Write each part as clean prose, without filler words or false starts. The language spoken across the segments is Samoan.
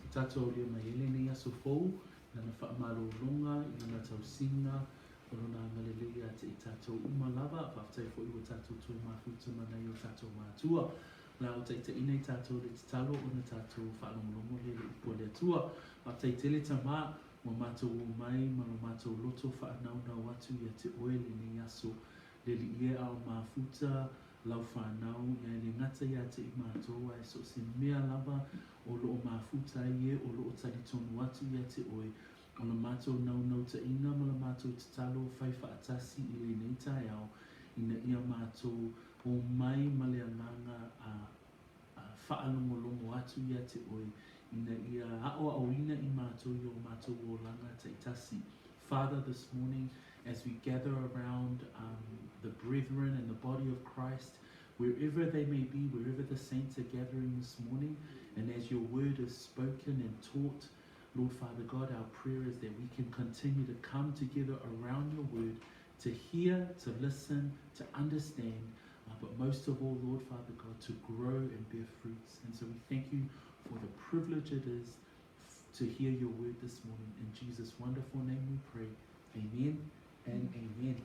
Ua tatou aulia mai ai lenei aso fou i Lana faamalologa, i Lana tausiga, o Lona agalelei ia te i tatou uma lava. Faafetai foi ua tatou toe mafuta ma nai o tatou matua. O le a ou taitaiina i tatou i le tatalo ona tatou faalogologo lea i le upu a le Atua. Faafetai tele Tama, ua matou omai ma lo matou loto faanaunau atu ia te Oe lenei aso. Le Alii e a o mafuta lau fanau, ia e le gata ia te i matou ae so o se mea lava o lo o mafuta ai e o lo o talitonu atu ia te Oe. O la matou naunautaiga ma la matou tatalo fai faatasi i lenei taeao ina ia matou omai ma le agaga a faalogologo atu ia te Oe ina ia aoaoina i matou i o matou olaga taitasi. Father, this morning as we gather around um, the brethren and the body of Christ, wherever they may be, wherever the saints are gathering this morning, and as your word is spoken and taught, Lord Father God, our prayer is that we can continue to come together around your word to hear, to listen, to understand, uh, but most of all, Lord Father God, to grow and bear fruits. And so we thank you for the privilege it is to hear your word this morning. In Jesus' wonderful name we pray. Amen and amen.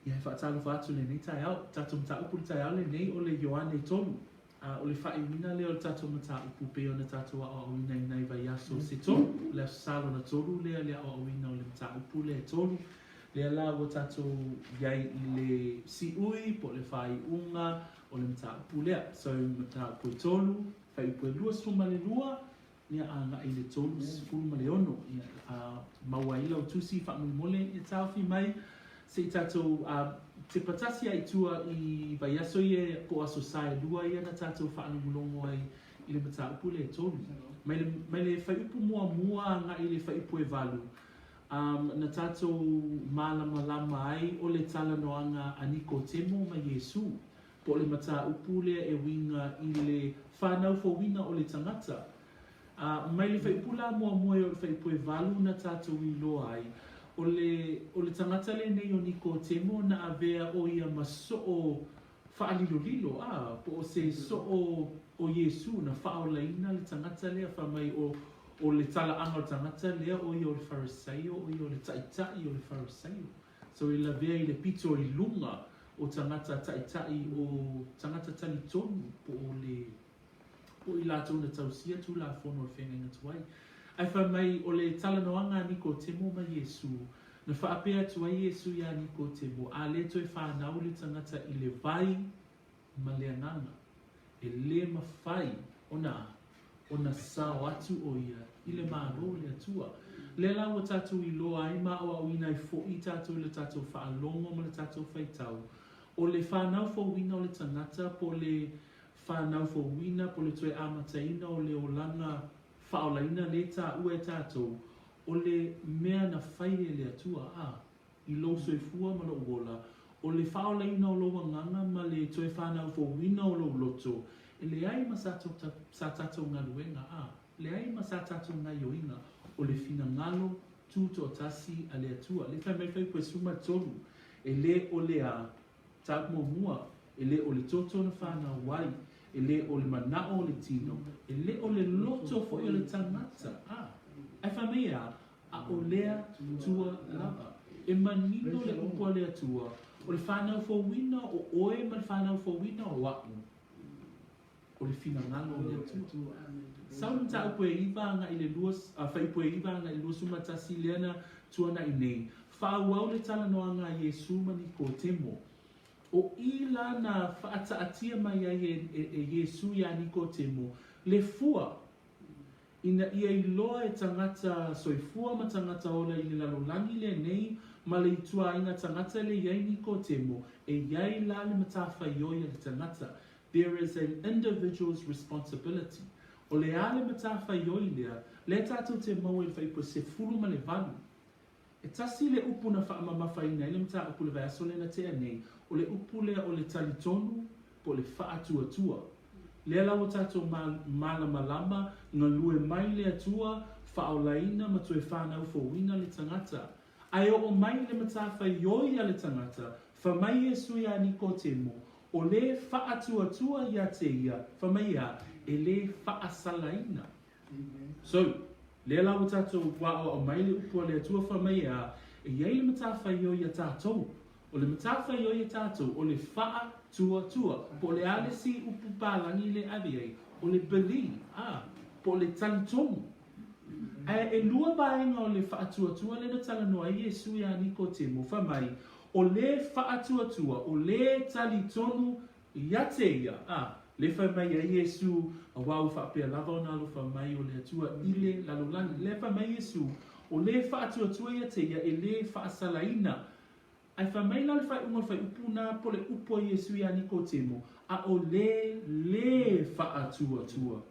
Ia, e faatalofa atu lenei taeao. Tatou mataupu le taeao lenei o le Ioane 3. A o le faaiuina lea o le tatou mataupu pei ona tatou aoaoina i nai vaiaso se tolu, o le Aso Sa lona tolu lea le aoaoina o le mataupu lea e tolu. Lea la ua tatou i ai i le siui po o le faaiuga o le mataupu lea. So, mataupu e tolu, fuaiupu e 22, Ia agai i le 36, ia a maua ai lau tusi faamolemole e taofi mai se i tatou a tepa tasi a i tua i vaiaso ia po o aso sa e lua ia na tatou faalogologo ai i le mataupu lea e tolu. Mai le, mai le fuaiupu muamua agai i le fuaiupu e valu, um, na tatou malamalama ai o le talanoaga a Nikotemo ma Iesū. Po o le mataupu lea e uiga i le whanau fouina o le tagata. A, mai le fuaiupu la muamua e o le fuaiupu e valu na tatou iloa ai, o le, o le tagata lenei o Nikotemo na avea o ia ma soo faalilolilo, a, po o se soo o Iesu na faaolaina le tagata lea, fai mai o, o le talaaga o le tagata lea o ia o le Farisaio, o ia o le taitai o le Farisaio. So e lavea i le pito i luga o tagata taitai o tagata talitonu po o le po o i latou na tausia Tulafono o le Feagaiga Tuai. Ae fai mai o le talanoaga a Nikotemo ma Iesu, na faapea atu ai Iesu iā Nikotemo, a le toe whanau le tagata i le vai ma le agaga, e le mafai ona ona sao atu ʻo ia i le Malo o le Atua. Lea la ua tatou iloa ai ma aoaoina ai foʻi tatou i le tatou faalogo ma le tatou faitau, ʻo le whanau fouina o le tagata po o le whanau fouina po o le toe amataina o le olaga faaolaina le taua e tatou, ʻo le mea na fai e le Atua, a. i lou soifua ma lou ola, o le faaolaina o lou agaga ma le toe whanau fouina o lou loto, e leai ma sa sa tatou galuega, a, leai ma sa tatou gaioiga, o le finagalo tutoatasi a le Atua. Le fai mai fuaiupu e 13, e le o le a, mataupu muamua, e le o le toto na whanau ai, e le o le manao o le tino, e le o le loto foi o le tagata, a, ae fai mai e a, A o lea tua lava. E manino le upu a le Atua, o le whanau fouina o oe ma le whanau fouina o a'u, o le finagalo o le Atua. Sau le mataupu e iva agai i le lua, a, fuaiupu e iva agai i le 21 lea na tuana'i nei, faaauau le talanoaga a Iesu ma Nikotemo. O i la na faataatia mai ai e, e, e Iesu iā Nikotemo le fua Ina ia iloa e tagata soifua ma tagata ola i le lalolagi lenei ma le ituaiga tagata le i ai Nikotemo, e i ai la le matafaioi a le tagata, there is an individual's responsibility. O le a le matafaioi lea, lea tatou te maua i le fuaiupu e 18. E tasi le upu na faamamafaina ai le mataupu i le vaiaso lea na tea nei, o le upu lea o le talitonu po o le faatuatua. Lea la ua tatou malamalama, galue mai le Atua, faaolaina ma toe whanau fouina le tagata. Ae oo mai le matafaioi a le tagata, fa mai Iesu iā Nikotemo, o le faatuatua ia te ia, fa mai ea, e le faasalaina. So, lea la ua tatou aoao mai le upu a le Atua fai mai e a, e i ai le matafaioi a tatou. O le matafaioi a tatou, o le faatuatua. Po o le a le isi upu palagi le ave ai, o le believe, a, po o le talitonu. Ae ʻelua vaega o le faatuatua lea na talanoa ai Iesu iā Nikotemo, fai mai, O le faatuatua, o le talitonu ia te ia, a, le fai mai ai Iesu, auā ua faapea lava ona alofa mai o le Atua i le lalolagi. Lea fai mai Iesu, o le faatuatua ia te ia e lē faasalaina. Ae fai mai la le faaiuga o le faaiupu na po o le upu a Iesu iā Nikotemo, a o le lē faatuatua.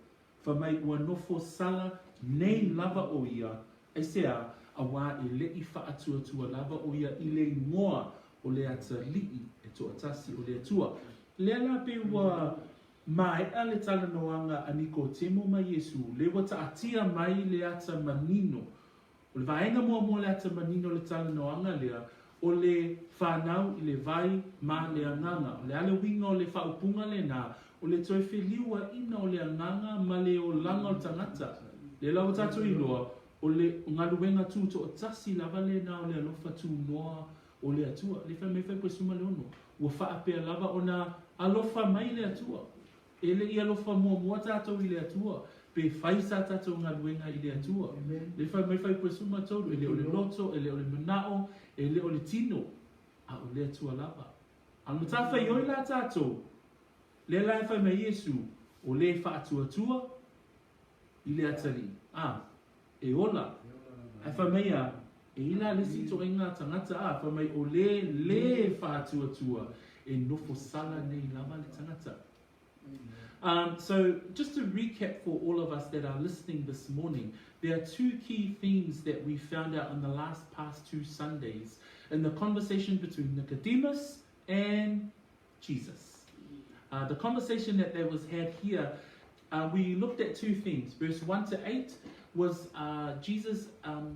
Fai mai ua nofo sala nei lava ʻo ia, aisea, auā e leʻi faatuatua lava ʻo ia i le igoa o le Atalii e toatasi o le Atua. Lea la pei ua maea le talanoaga a Nikotemo ma Iesū, lea ua taatia mai le ata manino O le vaega muamua o le ata manino o le talanoaga lea, o le fanau i le vai ma le agaga. O le a le uiga o le faaupuga lena? O le toe feliuaina o le agaga ma le olaga o le tagata. Lea la ua tatou iloa, o le galuega tutoatasi lava lena o le alofa tunoa o le Atua. Lea fai mai Fuaiupu 16, ua faapea lava ona alofa mai le Atua. E le i alofa muamua tatou i le Atua, pe fai sa tatou galuega i le Atua. Le fai mai Fuaiupu 13, e le o le loto, e le o le manao, e le o le tino, a o le Atua lava. A o le matafaioi la tatou, lea la e fai mai Iesu, o le faatuatua i le atalii, a, e ola. Ae fai mai a, e i la le isi itoaiga tagata, a, fai mai o le lē faatuatua, e nofo sala nei lava le tagata. So, just to recap for all of us that are listening this morning, there are two key themes that we found out in the last past two Sundays in the conversation between Nicodemus and Jesus. The conversation that there was had here, we looked at two things. Verse 1 to 8 was Jesus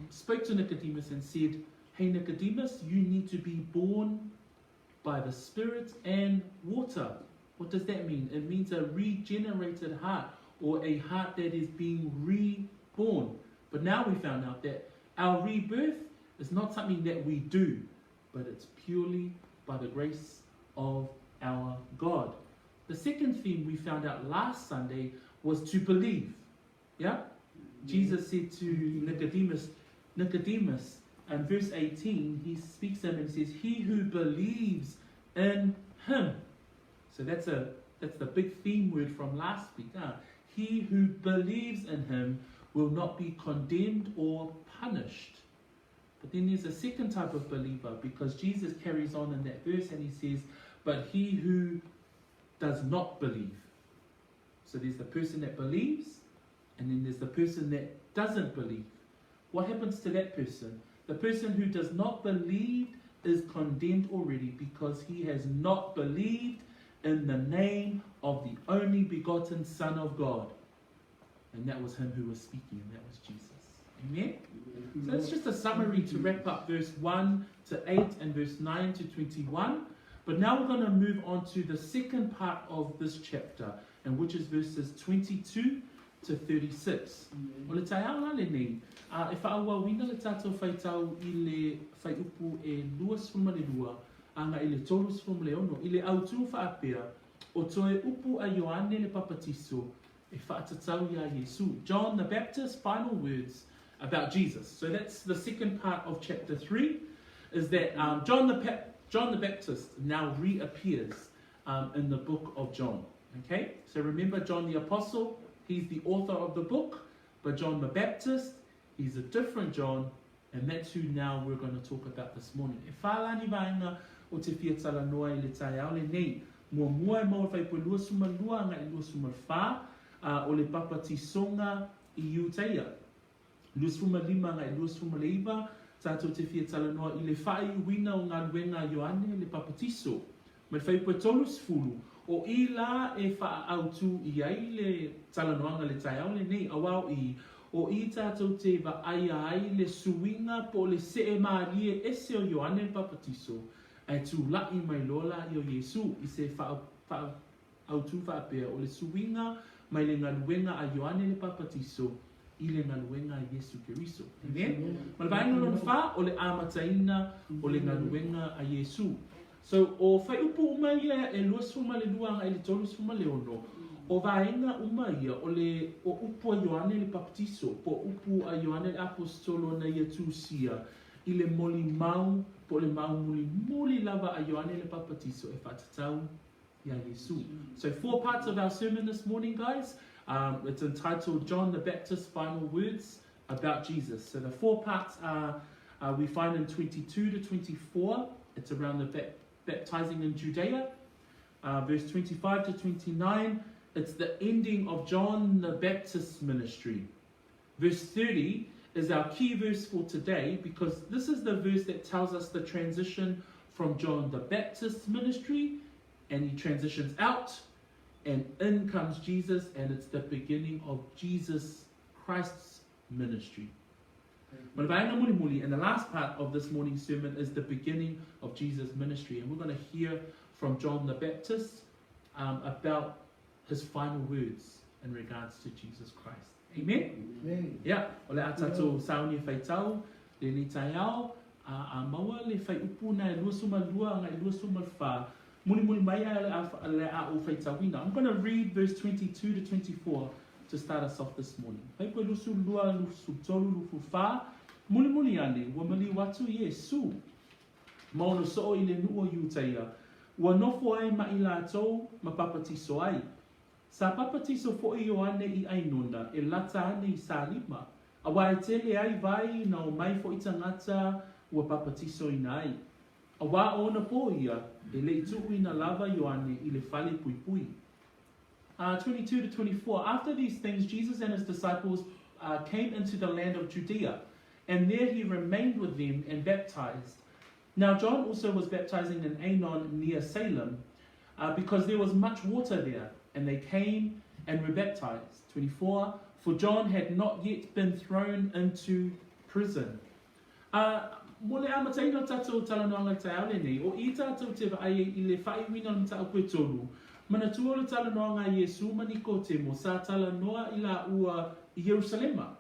spoke to Nicodemus and said, Hey Nicodemus, you need to be born by the Spirit and water. What does that mean? It means a regenerated heart or a heart that is being reborn. But now we found out that our rebirth is not something that we do, but it's purely by the grace of our God. The second theme we found out last Sunday was to believe. Yeah? Jesus said to Nicodemus, Nicodemus, in verse 18, he speaks to him and says, He who believes in him. So that's a that's the big theme word from last week. Huh? He who believes in him will not be condemned or punished. But then there's a second type of believer because Jesus carries on in that verse and he says, But he who does not believe. So there's the person that believes, and then there's the person that doesn't believe. What happens to that person? The person who does not believe is condemned already because he has not believed in the name of the only begotten Son of God. And that was him who was speaking, and that was Jesus. Amen? So that's just a summary to wrap up verse 1 to 8 and verse 9 to 21. But now we're going to move on to the second part of this chapter, and which is verses 22 to 36. O le taeao la lenei, a e faaauauina le tatou faitau i le fuaiupu e 22 agai i le 36, i le autū faapea, o toe upu a Ioane le Papatiso e faatatau iā Iesu. John the Baptist, final words about Jesus. So that's the second part of chapter 3, is that John, the John the Baptist now reappears in the book of John. Okay, so remember John the Apostle, he's the author of the book, but John the Baptist, he's a different John, and that's who now we're going to talk about this morning. E whā la ni vaega o te fia talanoa i le taeao lenei. Muamua e maua fuaiupu e 22 agai i 24, a o le papatisoga i Iutaia. 25 agai i 29, tatou te fia talanoa i le faaiuina o galuega a Ioane le Papatiso. Ma le fuaiupu e 30, o i la e faaautu i ai le talanoaga le taeao lenei, auā o i, o i tatou te vaaia ai le suiga po o le see mālie ese o Ioane le Papatiso, ae tula'i mai loa laia o Iesu i se faaautu faapea o le suiga mai le galuega a Ioane le Papatiso i le galuega a Iesu Keriso. Amen. Ma le vaega lona fa, o le amataina o le galuega a Iesu. So, o fuaiupu uma ia e 22 agai i le 36, o vaega uma ia o le o upu a Ioane le Papatiso, po o upu a Ioane le Aposetolo na ia tusia i le molimau po o le mau mulimuli lava a Ioane le Papatiso e faatatau iā Iesu. So four parts of our sermon this morning guys. It's entitled John the Baptist's Final Words about Jesus. So the four parts are we find in 22 to 24, it's around the baptizing in Judea. Verse 25 to 29, it's the ending of John the Baptist's ministry. Verse 30 is our key verse for today because this is the verse that tells us the transition from John the Baptist's ministry and he transitions out and in comes Jesus and it's the beginning of Jesus Christ's ministry. Ma le vaega mulimuli, and the last part of this morning's sermon is the beginning of Jesus' ministry. And we're going to hear from John the Baptist about his final words in regards to Jesus Christ. Amen? Amen. Yeah, o le a tatou sauni e faitau lenei taeao, a, a maua le fuaiupu na e 22 agai 24, mulimuli mai ai o le a ou faitauina. I'm going to read verse 22 to 24 to start us off this morning. Fuaiupu e 22, 23, 24, mulimuli ane, ua maliu atu Iesu. Ma ona soo i le nuu o Iutaia, ua nofo ai ma i latou ma papatiso ai. Sa papatiso foʻi Ioane i ʻAinona, e lata ane i Salima, auā e tele ai vai na omai foʻi tagata ua papatisoina ai. Auā o ona pō ia, e le i tuuina lava Ioane i le fale puipui. 22 to 24 After these things Jesus and his disciples came into the land of Judea, and there he remained with them and baptized. Now John also was baptizing in Aenon near Salem, because there was much water there, and they came and were baptized. 24 For John had not yet been thrown into prison. A, mo le amataina o tatou talanoaga i le taeao lenei, o i tatou te vaai ai i le faaiuina o le mataupu e tolu, manatua o le talanoaga a Iesu ma Nikotemo sa talanoa i laua i Ierusalema.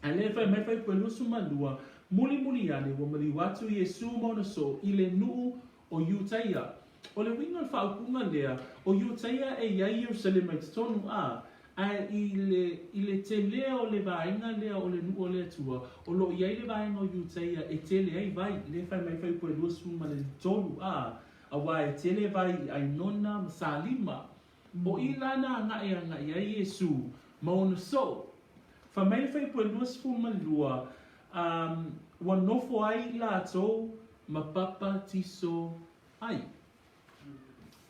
A lea e fai mai fuaiupu e 22, Mulimuli ane ua maliu atu Iesu ma ona soo i le nuu o Iutaia. O le uiga o le faaupuga lea, o Iutaia e i ai Ierusalema i totonu, a, ae i le, i le telē o le vaega lea o le nuu o le Atua, o lo o i ai le vaega o Iutaia e tele ai vai, lea e fai mai fuaiupu e 23, a, auā e tele vai i ʻAinona ma Salima. O i la na agaʻi agaʻi ai Iesu ma ona soo. Fai mai le fuaiupu e 22, a, ua nofo ai i latou ma papatiso ai.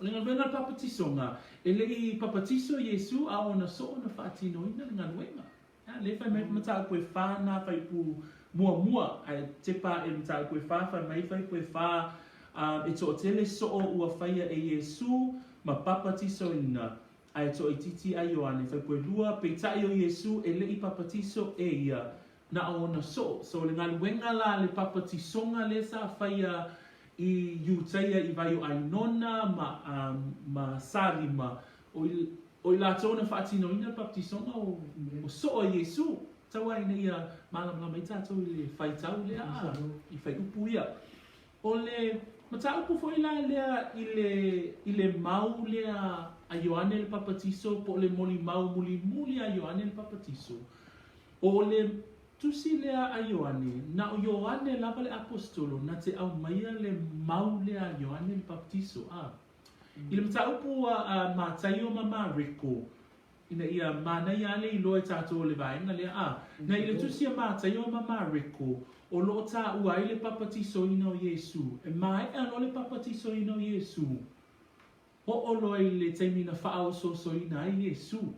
O le galuega o le papatisoga, e le i papatiso Iesu a o ona soo na faatinoina le galuega. A lea fai mai mataupu e fa nā fuaiupu muamua, ae tepa aʻe mataupu e fa, fai mai fuaiupu e fa, a, e toatele soo ua faia e Iesu ma papatisoina, ae toaitiiti a Ioane fuaiupu e lua, peitai o Iesu e le i papatiso e ia, na o ona soo. So le galuega la le papatisoga lea sa faia i Iutaia i vai o ʻAinona ma, ma Salima, o i, o i latou na faatinoina le papatisoga o, o soo a Iesu. Tau lava ina ia malamalama ai tatou i le faitau lea a, i fuaiupu ia. O le mataupu foi la lea i le, i le mau lea a Ioane le Papatiso po o le molimau mulimuli a Ioane le Papatiso, o le tusi lea a Ioane, na o Ioane lava le Aposetolo na te aumaia le mau lea a Ioane le Papatiso. A. I le mataupu a Mataio ma Mareko, ina ia manaia lava le iloa e tatou o le vaega lea, a, na i le tusi a Mataio ma Mareko, o lo o taua ai le papatisoina o Iesu. E maea loa le papatisoina o Iesu, oo loa i le taimi na faaosoosoina ai Iesu.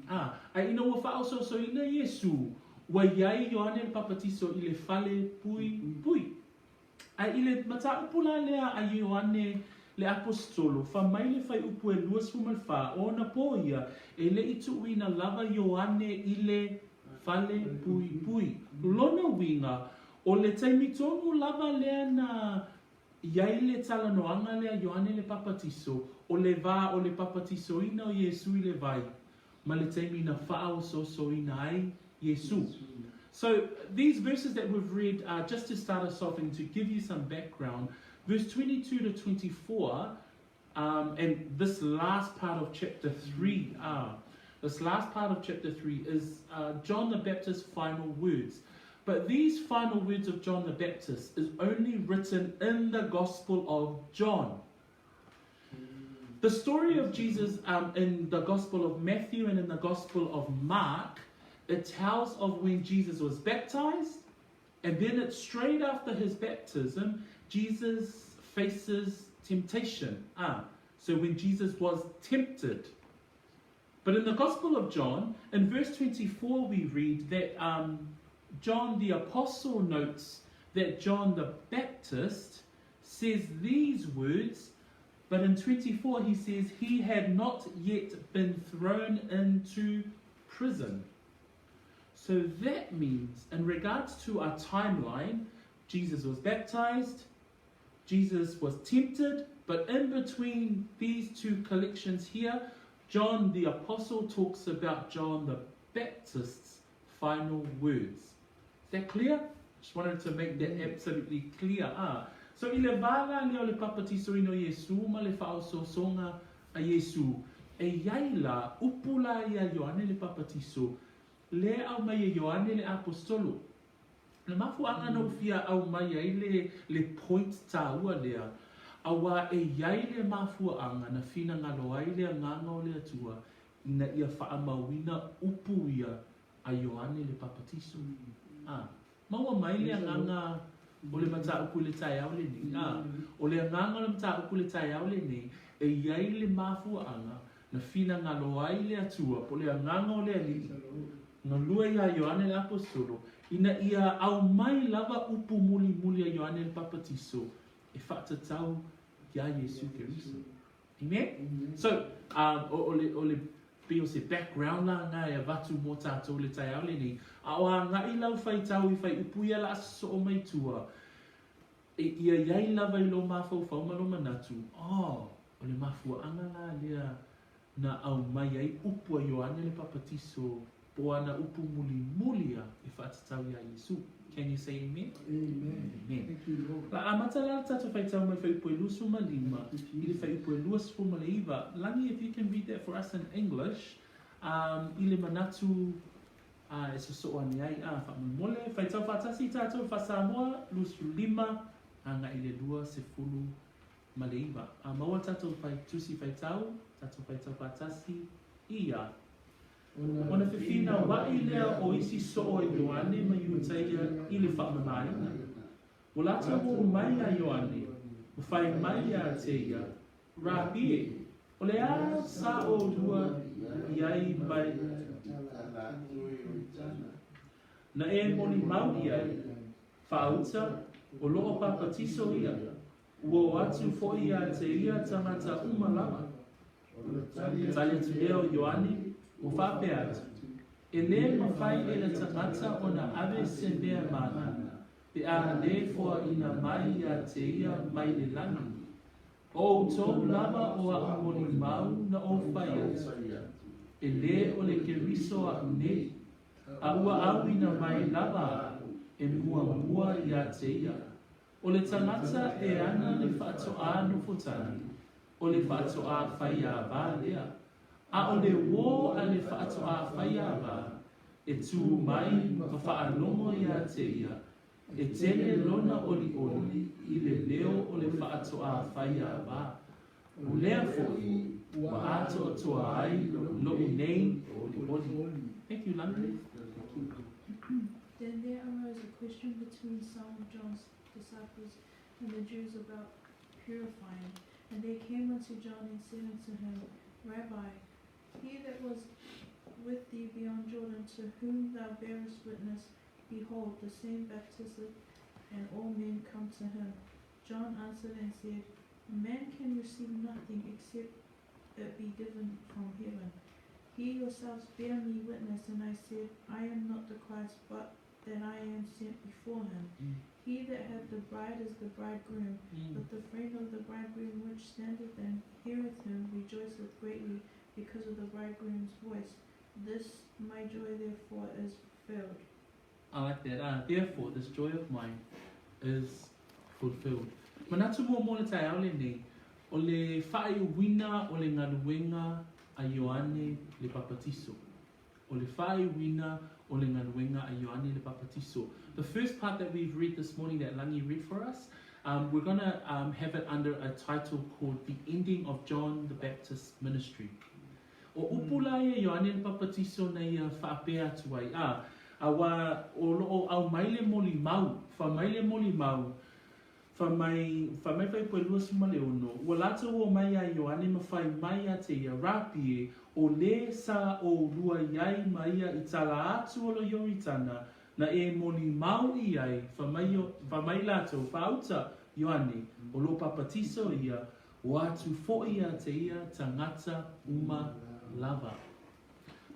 A, ae ina ua faaosoosoina Iesu, ua i ai Ioane le Papatiso i le fale puipui. Ae i le mataupu la lea a Ioane le Aposetolo, fai mai le fuaiupu e 24, o ona pō ia, e le i tuuina lava Ioane i le fale puipui. Lona uiga, o le taimi tonu lava lea na i ai le talanoaga lea a Ioane le Papatiso, o le va o le papatisoina o Iesu i le vai. ma le taimi na faaosoosoina ai Iesu. So these verses that we've read are just to start us off and to give you some background. Verse 22 to 24, and this last part of chapter 3, this last part of chapter 3 is John the Baptist's final words. But these final words of John the Baptist is only written in the Gospel of John. The story of Jesus in the Gospel of Matthew and in the Gospel of Mark, it tells of when Jesus was baptized, and then it's straight after his baptism, Jesus faces temptation. So when Jesus was tempted. But in the Gospel of John, in verse 24, we read that John the Apostle notes that John the Baptist says these words, but in 24 he says he had not yet been thrown into prison. So that means, in regards to our timeline, Jesus was baptized, Jesus was tempted, but in between these two collections here, John the Apostle talks about John the Baptist's final words. Is that clear? Just wanted to make that absolutely clear. So i le va la lea o le papatisoina o Iesu ma le faaosoosoga a Iesu, e i ai la upu la ia Ioane le Papatiso, le aumai e Ioane le Aposetolo. Le mafuaaga na ou fia aumai ai le le point taua lea, auā e i ai le mafuaaga na finagalo ai le Agaga o le Atua ina ia faamauina upu ia a Ioane le Papatiso. A, maua mai le agaga o le mataupu i le taeao lenei. A, o le agaga o le mataupu i le taeao lenei, e i ai le mafuaaga na finagalo ai le Atua, po o le Agaga o le Alii, galue iā Ioane le Aposetolo, ina ia aumai lava upu mulimuli a Ioane le Papatiso e faatatau iā Iesu Keriso. Amen? So, o le, o le, pei o se background la na e avatu mo tatou i le taeao lenei, a o agai lau faitau i faaiupu ia la sosoo mai tua, e ia i ai lava i lou mafaufau ma lou manatu, oh, o le mafuaaga la lea na aumai ai upu a Ioane le Papatiso po o ana upu mulimuli ia e faatatau iā Iesu. Can you say amen? Amen. Amen. Thank you, Lord. La amata la le tatou faitau mai fuaiupu e 25 i le fuaiupu e 29. Lagi, if you can read that for us in English, i le manatu e sosoo ane ai, a, faamolemole, faitau faatasi tatou faa-Samoa, 25 agai i le 29. A maua tatou fai tusi faitau, tatou faitau faatasi, ia. Ona fefinauai lea o isi soo a Ioane ma Iutaia i le faamamaina. Ua latou oo mai iā Ioane, ua fai mai iā te ia, Rabi e, o le a sa ʻolua i ai mai na e molimau i ai, faauta, o loo papatiso ia, ua o atu foi iā te ia tagata uma lava. Tali atu lea o Ioane, ua faapea atu, E lē mafai e le tagata ona ave se mea mana, pe a lē foaina mai iā te ia mai le lagi. O outou lava o aʻu molimau na ou fai atu, e lē o le Keriso aʻu nei, a ua auina mai lava aʻu e muamua iā te ia. O le tagata e ana le faatoā nofotagi, o le faatoā faiāvā lea, a o le uō a le faatoā faiāvā, e tū mai ma faalogo iā te ia, e tele lona ʻoliʻoli i le leo o le faatoā faiāvā. O lea foi ua atoatoa ai loʻu nei ʻoliʻoli. Thank you, Lani. Then there arose a question between some of John's disciples and the Jews about purifying. And they came unto John and said unto him, Rabbi, he that was with thee beyond Jordan, to whom thou bearest witness, behold, the same baptizeth, and all men come to him. John answered and said, A man can receive nothing except it be given from heaven. Ye yourselves bear me witness, and I said, I am not the Christ, but that I am sent before him. He that hath the bride is the bridegroom, but the friend of the bridegroom which standeth and heareth him rejoiceth greatly because of the bridegroom's voice. This my joy therefore is fulfilled. I like that. Ah, therefore, this joy of mine is fulfilled. Manatu muamua le taeao lenei, o le faaiuina o le galuega a Ioane le Papatiso. O le faaiuina o le galuega a Ioane le Papatiso. The first part that we've read this morning that Langi read for us, um, we're going to um, have it under a title called The Ending of John the Baptist's Ministry. O upu la ia Ioane le Papatiso na ia faapea atu ai, a, auā o loo aumai le molimau, fa mai le molimau, fa mai, fa mai faipu e 26, ua latou o mai ia Ioane ma fai mai ia te ia, Rapi e, o le sa oulua i ai ma ia i tala atu o lo Ioritana, na e molimau i ai, fa mai, fa mai latou, Faauta, Ioane, o lo papatiso ia, O atu foʻi ia te ia tagata uma lava.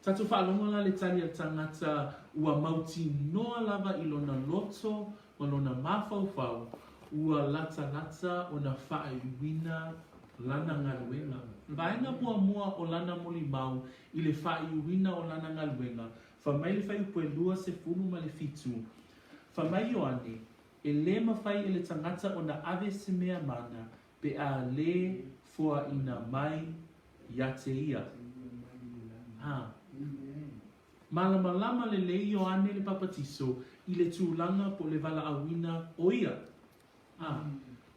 Tatou faalogo la le tali a tagata ua mautinoa lava i lona loto ma lona mafaufau ua latalata ona faaiuina lana galuega. Vaega muamua o lana molimau i le faaiuina o lana galuega, fa mai le fuaiupu e 27, fa mai Ioane, E lē mafai e le tagata ona ave se mea mana pe a lē foaina mai ia te ia. Ha. Malamalama lelei Ioane le Papatiso i le tulaga po le valaauina o ia. Ha.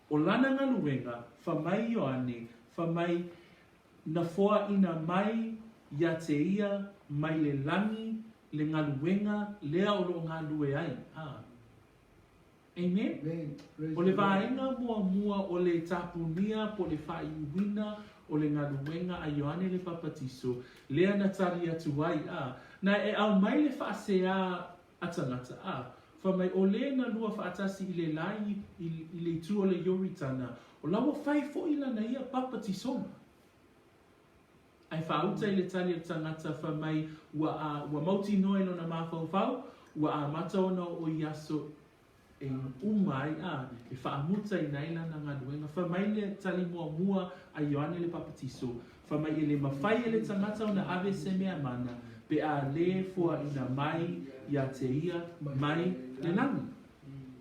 O lana galuega, fa mai Ioane, fa mai na foaina mai ia te ia mai le lagi le galuega lea o loo galue ai. Ha. Amen. O le vaega muamua o le tapunia po o le faaiuina o le galuega a Ioane le Papatiso, lea na tali atu ai, a, na e aumai le faaseā a tagata, a, fai mai, o le na lua faatasi i le la i, i le itu o le Ioritana, o la ua fai foi lana ia papatisoga. Ae faauta i le tali a le tagata fai mai ua a, ua mautinoa i lona mafaufau, ua amata ona oo i aso e uma ai, a, e faamutaina ai lana galuega. Fai mai le tali muamua a Ioane le Papatiso, fai mai e le mafai e le tagata ona ave se mea mana pe a lē foaina mai ia te ia mai le lagi.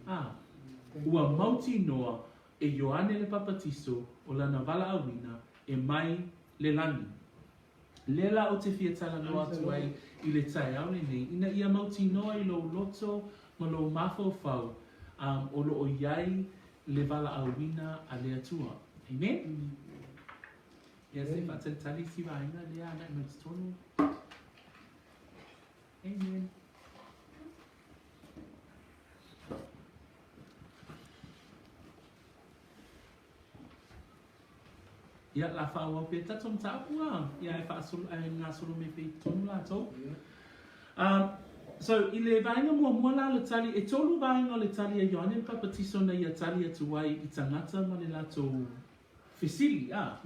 A, ua mautinoa e Ioane le Papatiso o lana valaauina e mai le lagi. Lea la ou te fia talanoa atu ai i le taeao lenei, ina ia mautinoa i lou loto ma lou mafaufau um, o loo i ai le valaauina a le Atua. Amen? Ia se i faatalitali si vaega lea agai mai totonu. Amen. Ia, la faaauau pea tatou mataupu a. Ia, e faasolo, e gasolo mai pea i totonu latou. Um, so, i le vaega muamua la o le tali, e tolu vaega o le tali a Ioane le Papatiso na ia tali atu ai i tagata ma le latou fesili, a.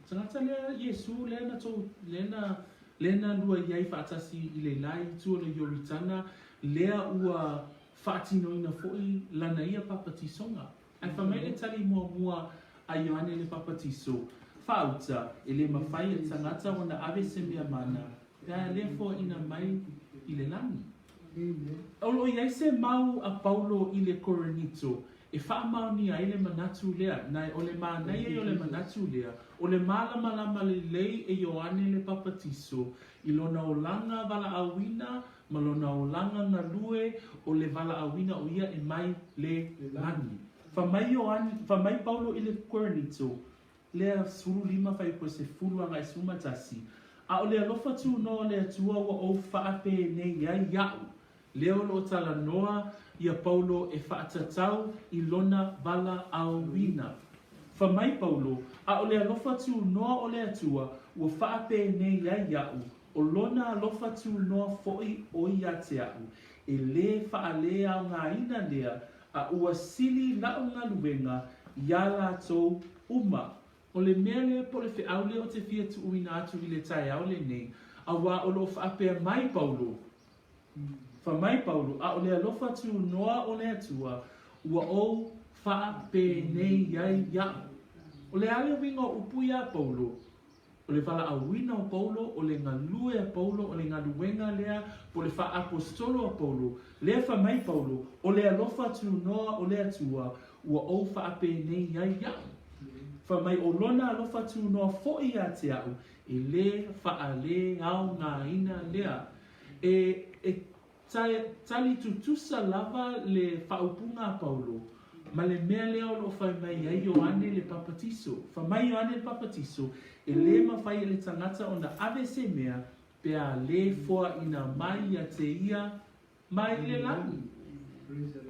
Tagata lea Iesu lea na tou, lea na, lea na lua i ai faatasi i le la itu o le Ioritana, lea ua faatinoina foi lana ia papatisoga. Ae fai mai le tali muamua a Ioane le Papatiso, Faauta, e le mafai e le tagata ona ave se mea mana, pe a le foaina mai i le lagi. O lo o i ai se mau a Paulo i le Korinito e faamaonia ai le manatu lea, nae o le manaia ia o le manatu lea, o le malamalama lelei e Ioane le Papatiso i lona olaga valaauina ma lona olaga galue o le valaauina o ia e mai le lagi. Fa mai Ioane, fa mai Paulo i le Korinito, lea 15 fuaiupu e 10 agai 11, A o le alofa tunoa o le Atua ua ou faapenei ai iaʻu, lea o lo o talanoa ia Paulo e faatatau i lona valaauina. Fa mai Paulo, A o le alofa tunoa o le Atua ua faapenei ai iaʻu, O lona alofa tunoa foʻi ʻo ia te aʻu, e lē faaleaogaina lea, a ua sili laʻu galuega iā lātou uma. O le mea lea po o le feau lea ou te fia tuuina atu i le taeao lenei, auā o lo o faapea mai Paulo, Fa mai Paulo, a o le alofa tunoa o le Atua, ua ou faapenei ai iaʻu. O le a le uiga o upu iā Paulo? O le valaauina o Paulo, o le galue a Paulo, o le galuega lea po o le faaaposetolo a Paulo, lea fai mai Paulo, O le alofa tunoa o le Atua ua ou faapenei ai iaʻu. Fai mai o Lona alofa tunoa foi ia te aʻu, e lē faaleaogaina lea. E, e tali tutusa lava le faaupuga a Paulo ma le mea lea o lo o fai mai ai Ioane le Papatiso. Fai mai Ioane le Papatiso, e lē mafai e le tagata ona ave se mea pe a lē foaina mai ia te ia mai le lagi.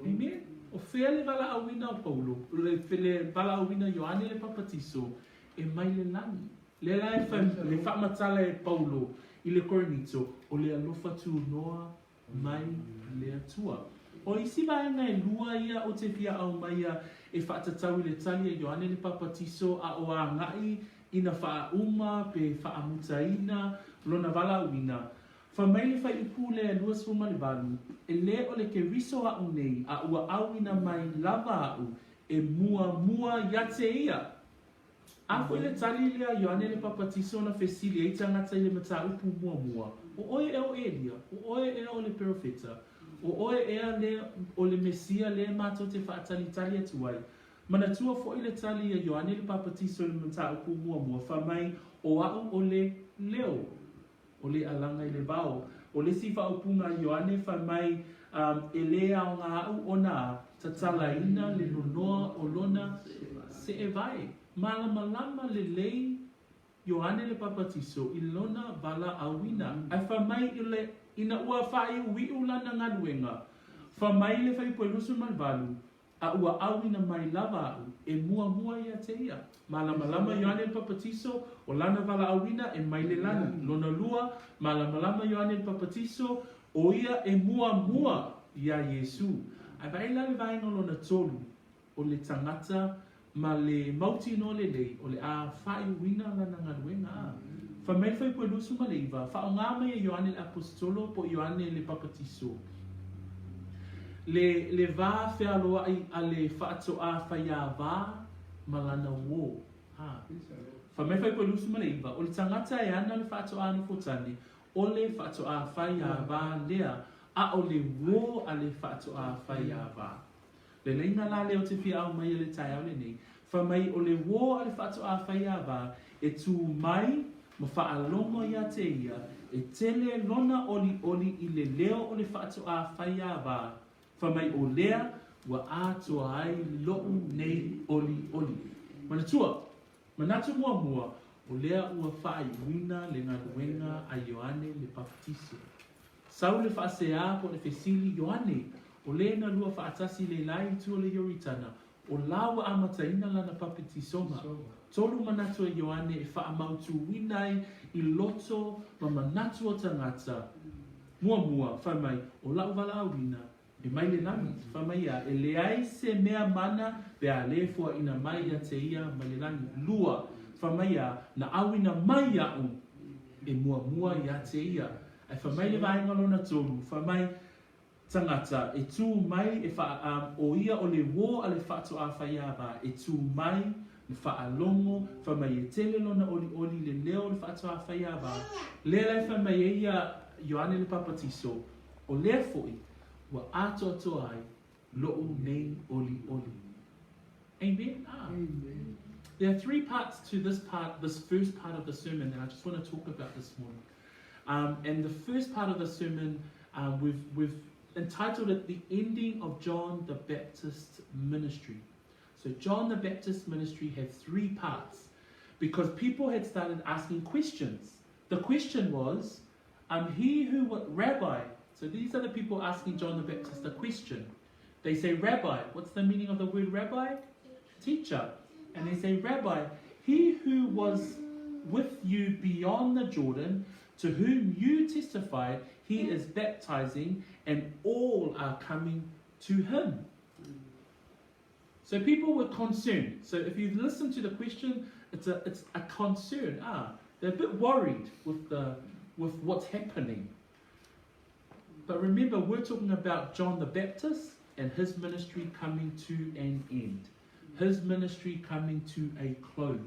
Amen. O fea le valaauina o Paulo, le, le valaauina o Ioane le Papatiso e mai le lagi. Lea la e fai, le faamatala e Paulo i le Korinito, o le alofa tunoa mai le Atua. O isi vaega e lua ia ou te fia aumaia e faatatau i le tali a Ioane le Papatiso a o agai ina faauma pe faamutaina lona valaauina. Fai mai le fuaiupu lea 28, E lē o le Keriso aʻu nei, a ua auina mai lava aʻu e muamua ia te ia. A foi le tali lea a Ioane le Papatiso na fesili ai tagata i le mataupu muamua, O oe ea o Elia? O oe ea o le Perofeta? O oe ea le o le Mesia lea matou te faatalitali atu ai? Manatua foi le tali a Ioane le Papatiso i le mataupu muamua, fai mai, O aʻu o le leo o le alaga i le vao. O le isi faaupuga a Ioane fai mai, E lē aoga aʻu ona a tatalaina le nonoa o lona seʻevae. Malamalama lelei Ioane le Papatiso i lona valaauina. Ae fai mai i le ina ua faaiuiu lana galuega, fai mai le fuaiupu e 28, A ua auina mai lava aʻu e muamua ia te ia. Malamalama Ioane le Papatiso, o lana valaauina e mai le lagi. Lona lua, malamalama Ioane le Papatiso, o ia e muamua iā Iesū. Ae vaai la le vaega lona tolu, o le tagata ma le mautinoa lelei o le a faaiuina lana galuega. A. Fai mai le fuaiupu e 29, faaaoga mai e Ioane le Aposetolo po o Ioane le Papatiso, Le, le va fealoaʻi a le faatoʻā faiāwā ma lana uō. A. Fai mai fuaiupu e 29, o le tagata e ana le faatoʻā nofotane, o le faatoʻā faiāwā lea, a o le uō a le faatoʻā faiāwā. Le laina la lea ou te fia aumaia i le taeao lenei, fai mai o le uō a le faatoʻā faiāwā e tū mai ma faalogo iā te ia, e tele lona ʻoliʻoli i le leo o le faatoʻā faiāwā, fai mai o lea ua atoa ai loʻu nei ʻoliʻoli. Manatua, manatu muamua, o lea ua faaiuina le galuega a Ioane le Papatiso. Sau le faaseā po o le fesili, Ioane, o lē na lua faatasi le la itu o le Ioritana, o la ua amataina lana papitisoga. Tolu manatu a Ioane e faamautuina ai i loto ma manatu o tagata. Muamua, fai mai, o la'u valaauina, e mai le lagi. Fai mai ia, e leai se mea mana pe a lē foaina mai ia te ia mai le lagi. Lua, fai mai ia, na auina mai iaʻu e muamua ia te ia. Ae fai mai le vaega lona tolu, fai mai, Tagata, e tū mai e wha, um, o ia o le uō a le faatoʻā faiāwā, e tū mai, na faalogo, fai mai e tele lona ʻoliʻoli le leo o le faatoʻā faiāwā, lea la e fai mai ai ia Ioane le Papatiso, o lea foi, ua atoatoa ai loʻu nei ʻoliʻoli. Amen. Ah. Amen. There are three parts to this part, this first part of the sermon that I just want to talk about this morning. And the first part of the sermon, we've, we've entitled it The Ending of John the Baptist's Ministry. So John the Baptist's ministry had three parts because people had started asking questions. The question was, he who was rabbi. So these are the people asking John the Baptist a question. They say, Rabbi, what's the meaning of the word rabbi? Teacher. And they say, Rabbi, he who was with you beyond the Jordan, to whom you testified, he is baptizing, and all are coming to him. So people were concerned. So if you've listened to the question, it's a, it's a concern. They're a bit worried with, the, with what's happening. But remember, we're talking about John the Baptist and his ministry coming to an end. His ministry coming to a close.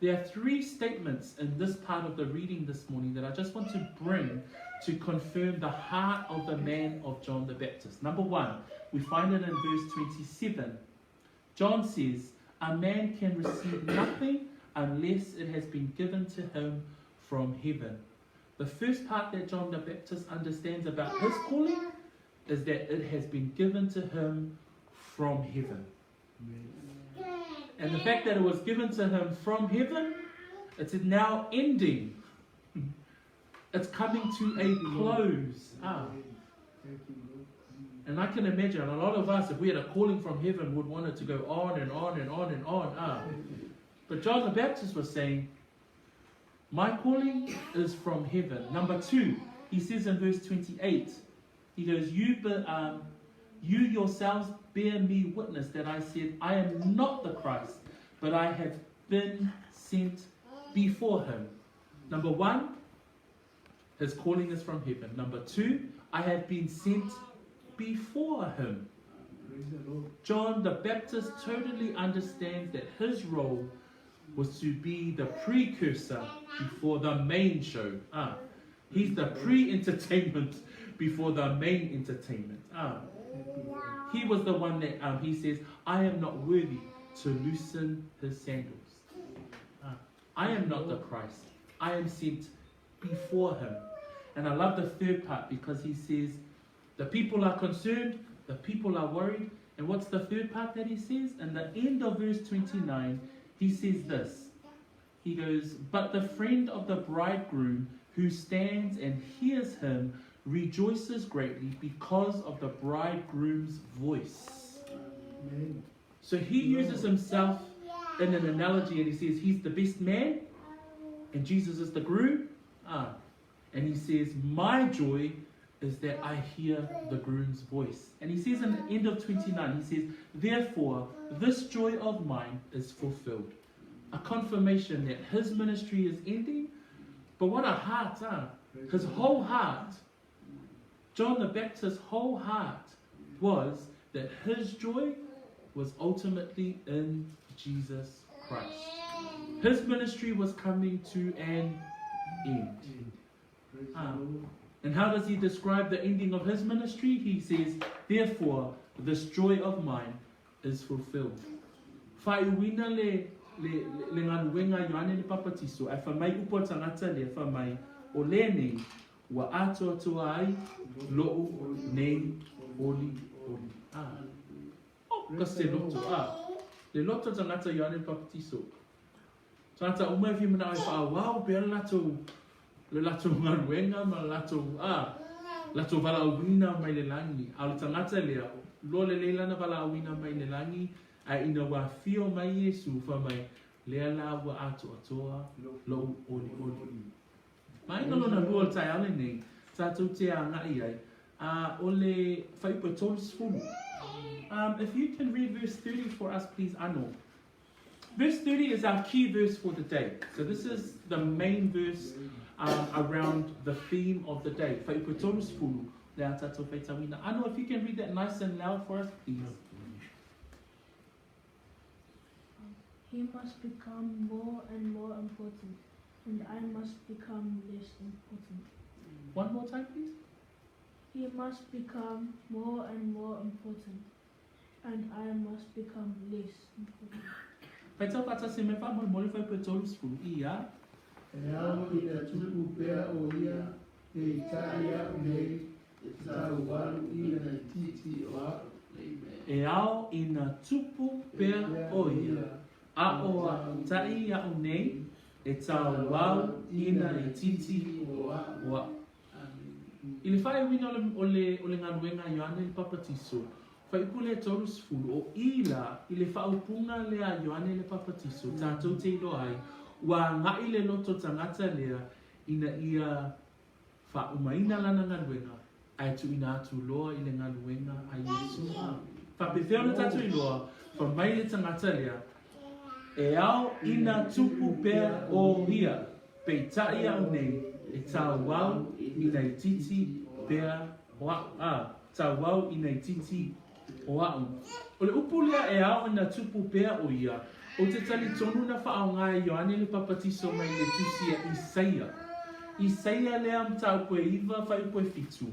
There are three statements in this part of the reading this morning that I just want to bring to confirm the heart of the man of John the Baptist. Number one, we find it in verse 27. John says, A man can receive nothing unless it has been given to him from heaven. The first part that John the Baptist understands about his calling is that it has been given to him from heaven. And the fact that it was given to him from heaven, it's now ending. It's coming to a close. Ah. And I can imagine a lot of us, if we had a calling from heaven, would want it to go on and on and on and on. Ah. But John the Baptist was saying, My calling is from heaven. Number two, he says in verse 28, he goes, You, um, you yourselves bear me witness that I said, I am not the Christ, but I have been sent before him. Number one, his calling is from heaven. Number two, I have been sent before him. John the Baptist totally understands that his role was to be the precursor before the main show. Ah, he's the pre-entertainment before the main entertainment. Ah, he was the one that um, he says, I am not worthy to loosen his sandals. Ah, I am not the Christ. I am sent before him. And I love the third part because he says, the people are concerned, the people are worried. And what's the third part that he says? In the end of verse 29, he says this. He goes, But the friend of the bridegroom who stands and hears him rejoices greatly because of the bridegroom's voice. Amen. So he uses himself in an analogy and he says he's the best man and Jesus is the groom. Ah. And he says, My joy is that I hear the groom's voice. And he says in the end of 29, he says, Therefore, this joy of mine is fulfilled. A confirmation that his ministry is ending. But what a heart, huh? His whole heart, John the Baptist's whole heart was that his joy was ultimately in Jesus Christ. His ministry was coming to an end. Um, and how does he describe the ending of his ministry? He says, Therefore, this joy of mine is fulfilled. Faaiuina le, le, le galuega a Ioane le Papatiso, ae fai mai upu a le tagata lea, fai mai, O lenei, ua atoatoa ai loʻu nei olioli. Ah. Oh, ka se loto, ah. Le loto tagata Ioane le Papatiso. Tagata uma e fia manao e faaauau pea le latou le latou galuega ma le latou a latou valaauina mai le lagi. A o le tagata lea, loa lelei lana valaauina mai le lagi, ae ina ua afio mai Iesu, fai mai, Lea la ua atoatoa lou olioli. Vaega lona lua o le taeao lenei, tatou te agai ai, a o le fuaiupu e 30. Um, if you can read verse 30 for us, please, Ano. Verse 30 is our key verse for the day. So this is the main verse um, around the theme of the day. Fuaiupu e 30, le a tatou faitauina. Ano, if you can read that nice and loud for us, please. He must become more and more important, and I must become less important. One more time, please. He must become more and more important, and I must become less important. Faitau faatasi mai faamolemole fuaiupu e 30 ia. E ao ina tupu pea o ia peitai a'u nei e taualu ina itiiti o a'u. E ao ina tupu pea o ia, a o a taʻi aʻu nei e tauau ina itiiti o a'u. I le faaiuina o le, o le galuega a Ioane le Papatiso, fuaiupu lea 30, o i la, i le faaupuga lea a Ioane le Papatiso, tatou te iloa ai, ua agai le loto tagata lea ina ia faaumaina lana galuega, ae tuuina atu loa i le galuega a Iesu. A faapefea ona tatou iloa, fai mai le tagata lea, E ao ina tupu pea o ia, peitai au nei, e tauau ina itiiti pea o a'u. A, tauau ina itiiti o a'u. O le upu lea e ao ina tupu pea o ia, Ou te talitonu na faaaoga e Ioane le Papatiso mai le tusi a Isaia. Isaia lea mataupu e 9 fuaiupu e 7.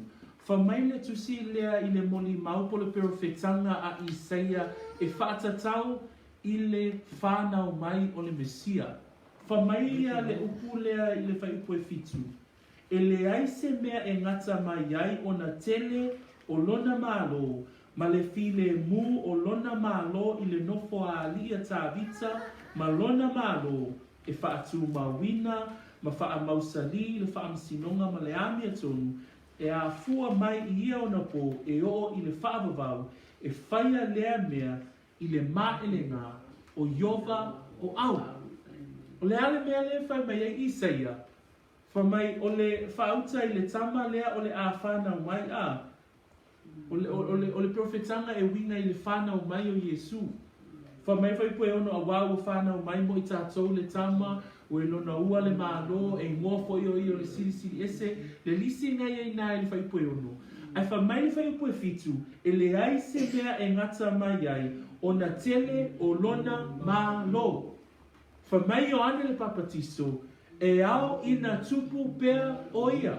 Fai mai le tusi lea i le molimau po o le perofetaga a Isaia e faatatau i le fanau mai o le Mesia. Fai mai ia le upu lea i le fuaiupu e 7, E leai se mea e gata mai ai ona tele o lona malo ma le filemu o lona malo i le nofo a alii a Tavita ma lona malo e faatumauina ma faamausali le faamasinoga ma le amiotonu e afua mai i ia ona pō e oo i le faavavau e faia lea mea i le maʻelega o Ieova o au. O le a le mea lea e fai mai ai Isaia? Fai mai, o le faauta i le tama lea o le a fanau mai, a. O le, o le, o le perofetaga e uiga i le fanau mai o Iesu. Fai mai fuaiupu e ono auā ua fanau mai mo i tatou le tama, ua i lona ua le Malo, e igoa foi o ia o le Silisili Ese, le lisi na ia inā i le fuaiupu e ono. Ae fai mai le fuaiupu e fitu, e leai se mea e gata mai ai ona tele o lona Malo. Fai mai Ioane le Papatiso, E ao ina tupu pea o ia.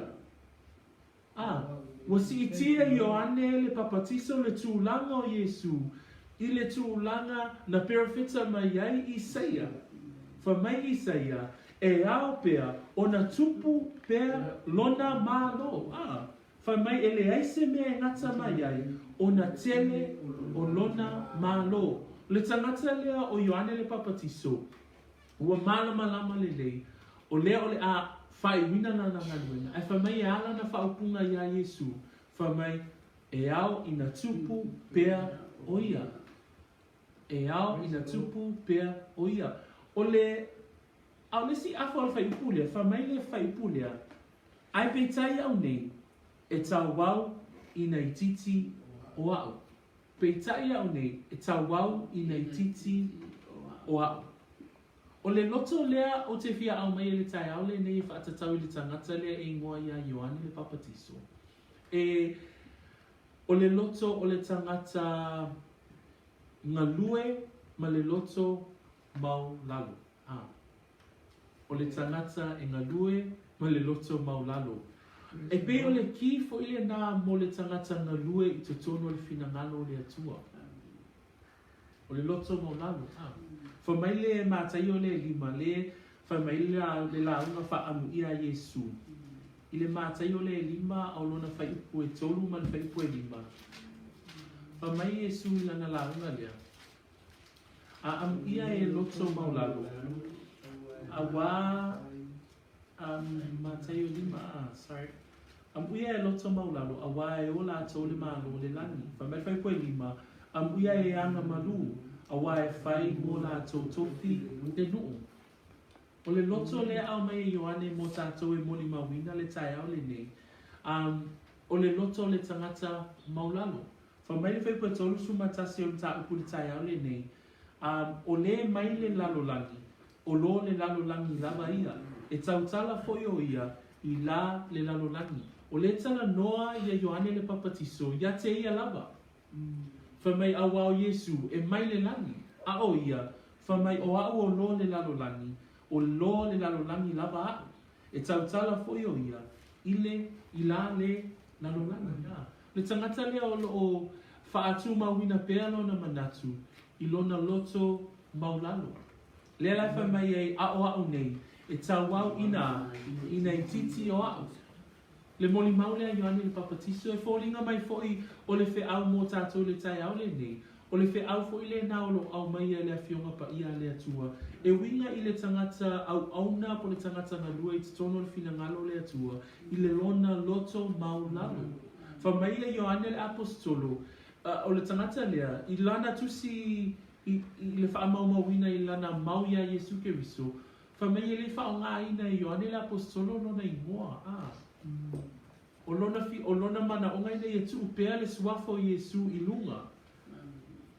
A, ua siitia Ioane le Papatiso le tulaga o Iesu i le tulaga na perofeta mai ai Isaia. Fai mai Isaia, E ao pea ona tupu pea lona Malo. A, fai mai e leai se mea e gata mai ai ona tele o lona Malo. O le tagata lea o Ioane le Papatiso, Ua malamalama lelei, o lea o le a faaiuina lana galuega, ae fai mai e a lana faaupuga iā Iesū, fai mai, E ao ina tupu pea o ia. E ao ina tupu pea o ia. O le, a o le isi afa o le faaiupu lea, fai mai le faaiupu lea, Ae peitai au nei, e tauau ina itiiti o a'u. Peitai au nei, e tauau ina itiiti o a'u. O le loto lea ou te fia aumaia i le taeao lenei e faatatau i le tagata lea e igoa ia Ioane le Papatiso. E, o le loto o le tagata galue ma le loto maulalo. A. O le tagata e galue ma le loto maulalo. E pei o le ki foi lenā mo le tagata galue i totonu o le finagalo o le Atua. O le loto maulalo. A. Fai mai le Mataio le lima le fai mai le le lauga faaamuia a Iesu. I le Mataio le lima a o lona fuaiupu e tolu ma le fuaiupu e lima. Fai mai Iesu i lana lauga lea. A amuia e loto maulalo, auā, um, Mataio lima, ah, sorry. Amuia e loto maulalo, auā e o lātou le Malo o le lani. Fai mai le fuaiupu e lima, amuia e aga malū, auā e fai mo lātou tofi le nuu. O le loto lea aumai e Ioane mo tātou e molimauina le taeao lenei, um, o le loto o le tagata maulalo. Fai mai le fuaiupu e 31 o le mataupu i le taeao lenei, ā, o lē mai le lalolagi, o lō le lalolagi lava ia, e tautala foi o ia i la le lalolagi. O lē talanoa ia Ioane le Papatiso ia te ia lava. Fai mai auā o Iesū e mai le lagi, a o ia, fai mai o a'u o lō le lalolagi, o lō le lalolagi lava a'u. E tautala foi o ia i le i la le lalolagi. A le tagata lea o lo o faatumauina pea lona manatu i lona loto maulalo. Lea la e fai mai ai, A o a'u nei, e tauau ina ina itiiti o a'u. Le molimau lea a Ioane le Papatiso, e foliga mai foi o le feau mo tatou i le taeao lenei, o le feau foi lenā o lo o aumaia e le Afioga Paia a le Atua, e uiga i le tagata auauna po o le tagata galue i totonu o le finagalo o le Atua, i le lona loto maulalo. Fai mai ia Ioane le Aposetolo, o le tagata lea, i lana tusi i, i le faamaumauina i lana mau iā Iesu Keriso, Fai mai e le i faaaogaina e Ioane le Aposetolo lona igoa, a o lona fi, o lona manaoga ina ia tuu pea le suafa o Iesu i luga.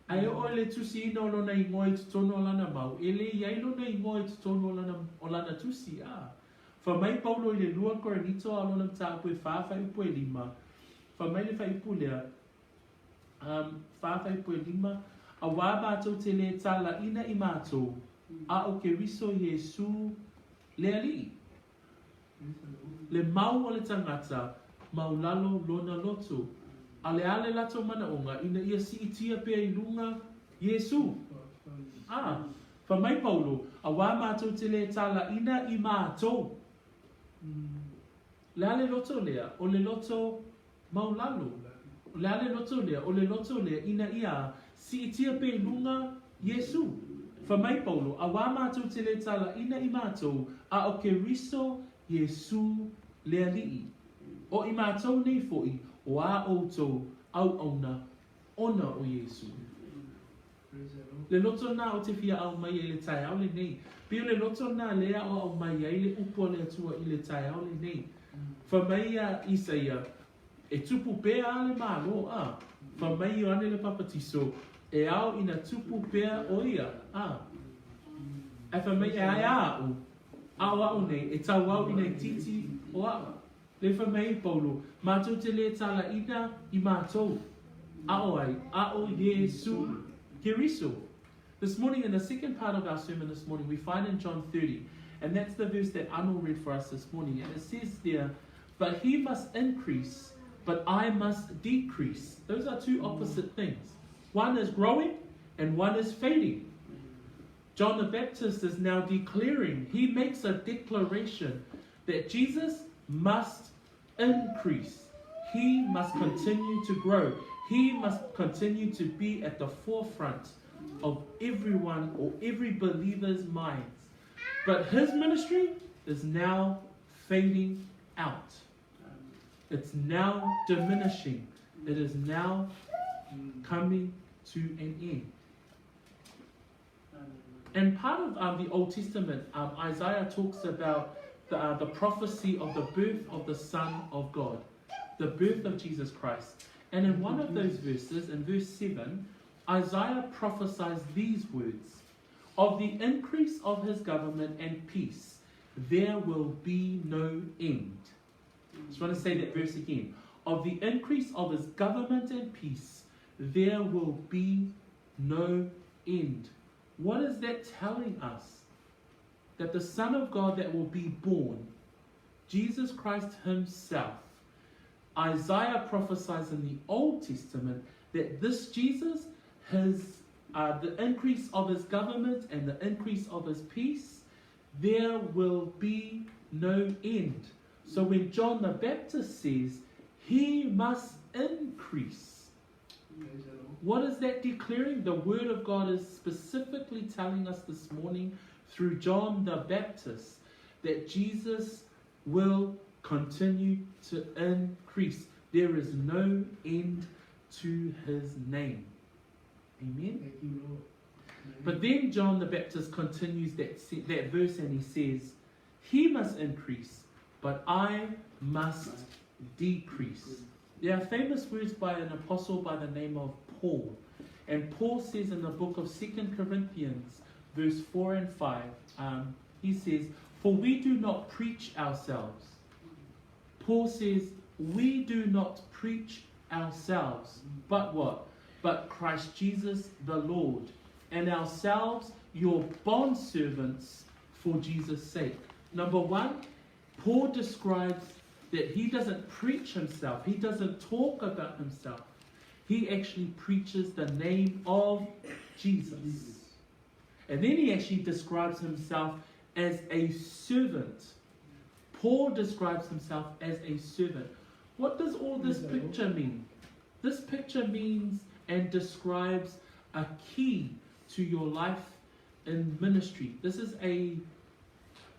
Ae oo i le tusiina o lona igoa i totonu o lana mau, e le i ai lona igoa i totonu o lana, o lana tusi, a. Fai mai Paulo i le lua Korinito a o lona mataupu e fa fuaiupu e lima, fai mai le fuaiupu lea, um, fa fuaiupu e lima, Auā matou te lē tālaʻina i matou, a ʻo Keriso Iesū le Aliʻi. Le mau o le tagata, maulalo lona loto, a le a le latou manaʻoga ina ia siʻitia pea i luga Iesū. A, fai mai Paulo, Auā matou te lē tālaʻina i matou. Le a le loto lea, o le loto maulalo. Le a le loto lea, o le loto lea ina ia siʻitia pea i luga Iesū. Fai mai Paulo, Auā matou te lē tālaʻina i matou, a ʻo Keriso Iesū le Aliʻi. ʻO i matou nei foʻi, ʻo ā ʻoutou ʻauʻauna ona o Iesū. Le loto na o te fia ao mai ai le taeao lenei. Pei o le loto na lea aʻoaʻo mai ai le upu a le Atua i le taeao lenei. Fai mai ia Isaia, E tupu pea a le Malo, a. Fai mai Ioane le Papatiso, E ao ina tupu pea ʻo ia, a. Ae fai mai e ae a aʻu, a o aʻu nei, e tau au ina itiiti o aʻu. Le fai mai ai Paulo, Matou te lē tālaʻina i matou, a ʻo ai, a ʻo Iesū Keriso. This morning, in the second part of our sermon this morning, we find in John 30, and that's the verse that Arnold read for us this morning, and it says there, But he must increase, but I must decrease. Those are two opposite things. One is growing and one is fading. John the Baptist is now declaring, he makes a declaration that Jesus must increase. He must continue to grow. He must continue to be at the forefront of everyone or every believer's minds. But his ministry is now fading out. It's now diminishing. It is now coming to an end. And part of um, the Old Testament, um, Isaiah talks about the, uh, the prophecy of the birth of the Son of God, the birth of Jesus Christ. And in one of those verses, in verse 7, Isaiah prophesies these words Of the increase of his government and peace, there will be no end. Just want to say that verse again. Of the increase of his government and peace, there will be no end. What is that telling us? That the Son of God that will be born, Jesus Christ Himself, Isaiah prophesies in the Old Testament that this Jesus, his, uh, the increase of his government and the increase of his peace, there will be no end. So when John the Baptist says, he must increase, what is that declaring? The Word of God is specifically telling us this morning through John the Baptist that Jesus will continue to increase. There is no end to his name. Amen. Thank you, Lord. But then John the Baptist continues that, that verse and he says, He must increase, but I must decrease. There are famous words by an apostle by the name of Paul. And Paul says in the book of Second Corinthians, verse 4 and 5, um, he says, For we do not preach ourselves. Paul says, We do not preach ourselves, but what? But Christ Jesus the Lord, and ourselves your bondservants for Jesus' sake. Number one, Paul describes that he doesn't preach himself, he doesn't talk about himself. He actually preaches the name of Jesus. And then he actually describes himself as a servant. Paul describes himself as a servant. What does all this picture mean? This picture means and describes a key to your life in ministry. This is a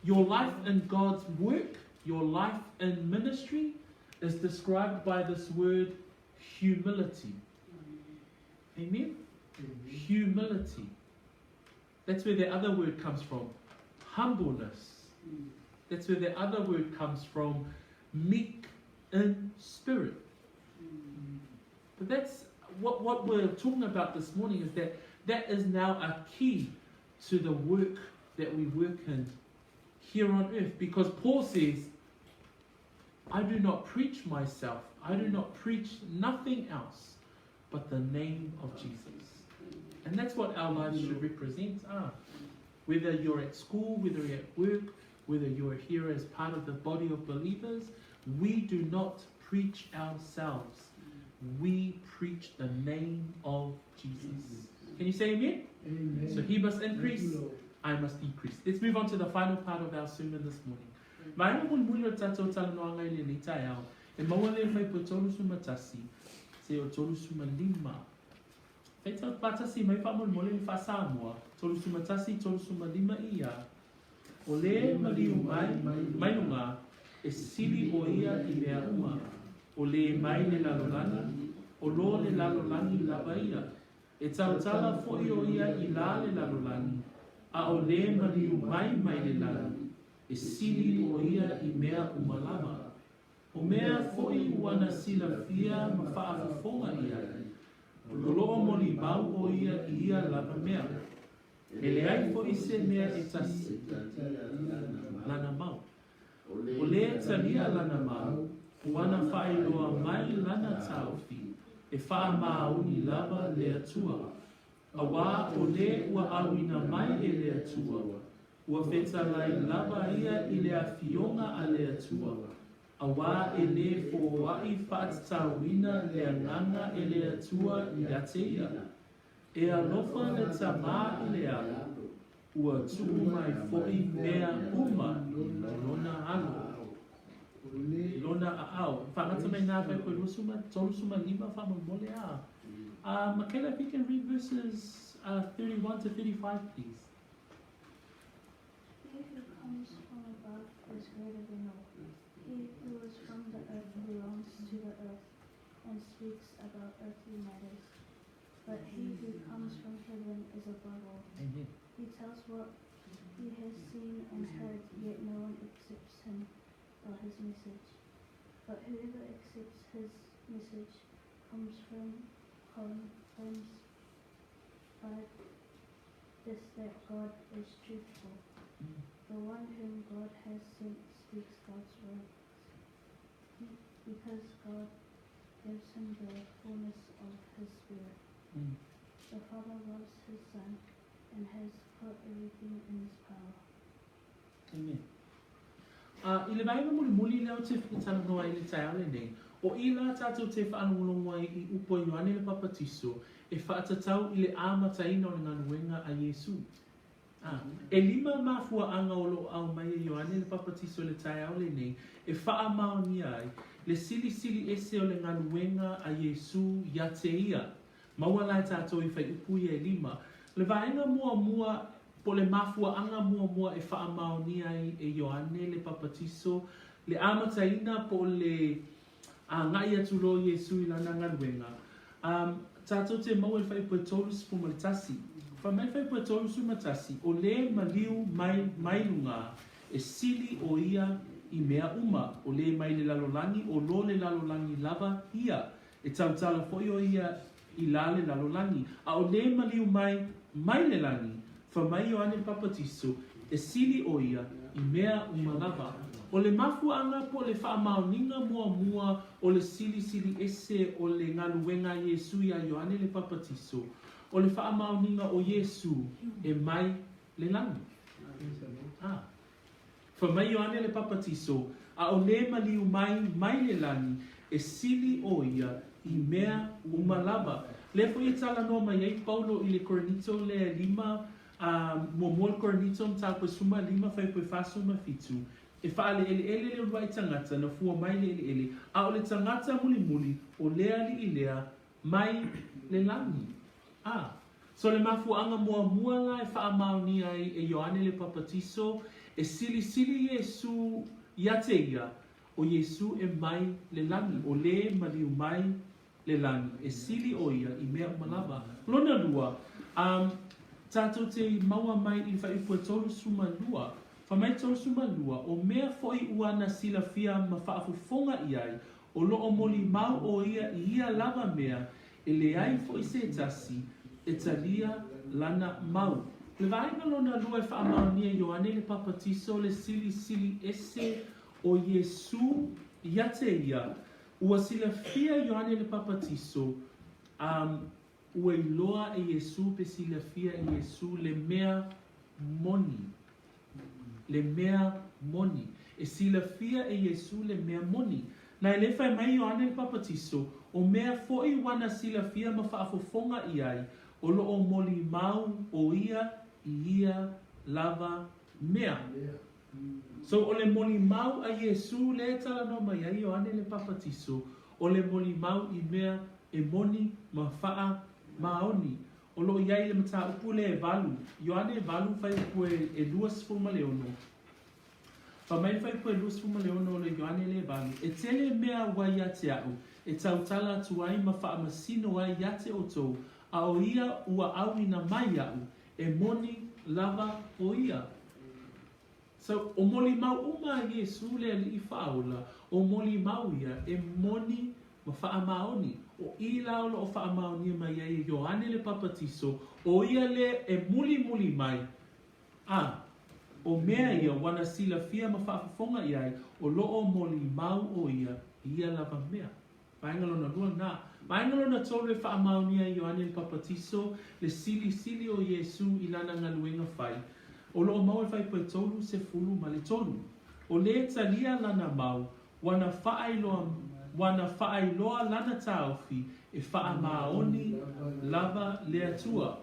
your life in God's work, your life in ministry is described by this word humility. Amen? Humility. That's where the other word comes from humbleness. That's where the other word comes from meek in spirit. But that's what, what we're talking about this morning is that that is now a key to the work that we work in here on earth. Because Paul says, I do not preach myself, I do not preach nothing else but the name of Jesus. And that's what our lives should represent. Ah. Whether you're at school, whether you're at work, whether you're here as part of the body of believers, we do not preach ourselves. We preach the name of Jesus. Can you say amen? Amen. So he must increase, Thank you, Lord. I must decrease. Let's move on to the final part of our sermon this morning. Vaega mulimuli o le tatou talanoaga i lenei taeao, e maua le fuaiupu e 31 seia 35. Faitau faatasi mai faamolemole le faa-Samoa, 31, 35 ia, O lē maliu mai, mai luga, e sili ʻo ia i mea uma, ʻo lē mai le lalolagi, o lo le lalolagi lava ia. E tautala foʻi ʻo ia i la le lalolagi, a ʻo lē maliu mai mai le lagi, e sili ʻo ia i mea uma lava. ʻO mea foʻi ua na silafia ma faafofoga i ai, o loo molimau ʻo ia i ia lava mea. E leai foʻi se mea e tasi lana mau. ʻO lē talia lana mau, ua na faailoa mai lana taofi, e faamaoni lava le Atua. Auā ʻo lē ua ʻauina mai e le Atua, ua fetalai lava ia i le afioga a le Atua, auā e lē foaʻi faatatauina le agaga e le Atua iā te ia. E alofa le Tamā i le Alo, ua tuu mai foʻi mea uma i lona alo, i lona aao. Faagata mai nā fuaiupu e 35 faamolemole a. Michaela, if you can read verses 31 to 35, please. He who comes from above is greater than all. He who is from the earth belongs to the earth and speaks about earthly matters. But he who comes from heaven is above all. Amen. He tells what he has seen and heard, yet no one accepts him or his message. But whoever accepts his message comes from confirms by this that God is truthful. The one whom God has sent speaks God's words, because God gives him the fullness of his Spirit. The Father loves his Son and has put everything in his power. Amen. A i le vaega mulimuli lea ou te fia talanoa ai i le taeao lenei, o i lā tātou te faalogologo ai i upu a Ioane le Papatiso e faatatau i le amataina o le galuega a Iesu. A, ʻelima mafuaaga o loo aumai e Ioane le Papatiso i le taeao lenei e faamaonia ai le silisili ese o le galuega a Iesu iā te ia. Maua la e tātou i fuaiupu ia ʻelima. Le vaega muamua po o le mafuaaga muamua e faamaonia ai e Ioane le Papatiso le amataina po o le agaʻi atu loa o Iesu i lana galuega. A, tātou te maua i le fuaiupu e 31. Fai mai le fuaiupu e 31, ʻO lē maliu mai mai lugā, e sili ʻo ia i mea uma, ʻo lē mai le lalolagi, ʻo lo le lalolagi lava ia. E tautala foʻi ʻo ia i la le lalolagi, a ʻo lē maliu mai mai le lagi, fai mai Ioane le Papatiso, e sili ʻo ia i mea uma lava. ʻO le mafuaaga po o le faamaoniga muamua o le silisili ese o le galuega a Iesu iā Ioane le Papatiso, ʻo le faamaoniga o Iesu e mai le lagi. A. Fai mai Ioane le Papatiso, a ʻo lē maliu mai mai le lagi, e sili ʻo ia i mea uma lava. Lea foʻi e talanoa mai ai Paulo i le Korinito lea ʻelima, a muamua le Korinito mataupu e 15 fuaiupu e 47, E faaleʻeleʻele le uluaʻi tagata na fua mai le ʻeleʻele, a ʻo le tagata mulimuli, ʻo le aliʻi lea mai le lagi. A. So le mafuaaga muamua la e faamaonia ai e Ioane le Papatiso, e silisili Iesu iā te ia, ʻo Iesu e mai le lagi, ʻo lē maliu mai le lagi, e sili ʻo ia i mea uma lava. Lona lua, um, tātou te maua mai i le fuaiupu e 32, fai mai 32, ʻO mea foʻi ua na silafia ma faafofoga i ai, o loo molimau ʻo ia i ia lava mea, e leai foʻi se tasi e talia lana mau. Le vaega lona lua e faamaonia Ioane le Papatiso le silisili ese o Iesu iā te ia, ua silafia Ioane le Papatiso, um, Ua iloa e Iesū pe silafia e Iesū le mea moni. Le mea moni. E silafia e Iesū le mea moni. Na e le fai mai Ioane le Papatiso, o mea foʻi ua na silafia ma faafofoga i ai, o lo o molimau o ia i ia lava mea. So o le molimau a Iesū lea e talanoa mai ai Ioane le Papatiso, o le molimau i mea e moni ma faamaoni. O lo o i ai le mataupu lea e valu, Ioane 8 fuaiupu e 26. Fai mai le fuaiupu e 26 o le Ioane lea e valu, E tele mea ua ia te aʻu e tautala atu ai ma faamasino ai ia te outou, a o ia ua auina mai iaʻu, e moni lava o ia. So, o molimau uma a Iesū le Alii Faaola, o molimau ia e moni ma faamaoni. O i la o lo o faamaonia mai ai e Ioane le Papatiso, o ia le e mulimuli mai, a o mea ia ua na silafia ma faafofoga i ai, o lo o molimau o ia i ia lava mea. Vaega lona lua lena. Vaega lona tolu e faamaonia e Ioane le Papatiso le silisili o Iesū i lana galuega fai, o lo o maua i fuaiupu e 33. O lē talia lana mau, ua na faailoa, ua na faailoa lana taofi e faamaoni lava le Atua.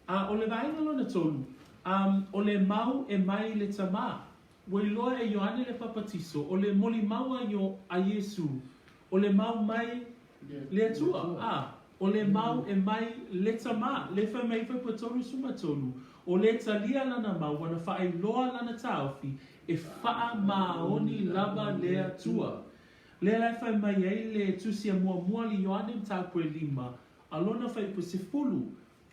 A o le vaega lona tolu, um, o le mau e mai le Tamā. Ua iloa e Ioane le Papatiso, o le molimau a Io, a Iesū, o le mau mai le Atua, a, o le mau e mai le Tamā, le fai mai fuaiupu e 33, o le talia lana mau ua na faailoa lana taofi e faamaoni lava le Atua. Lea la e fai mai ai le tusi a muamua le Ioane mataupu e lima, a lona fuaiupu e sefulu,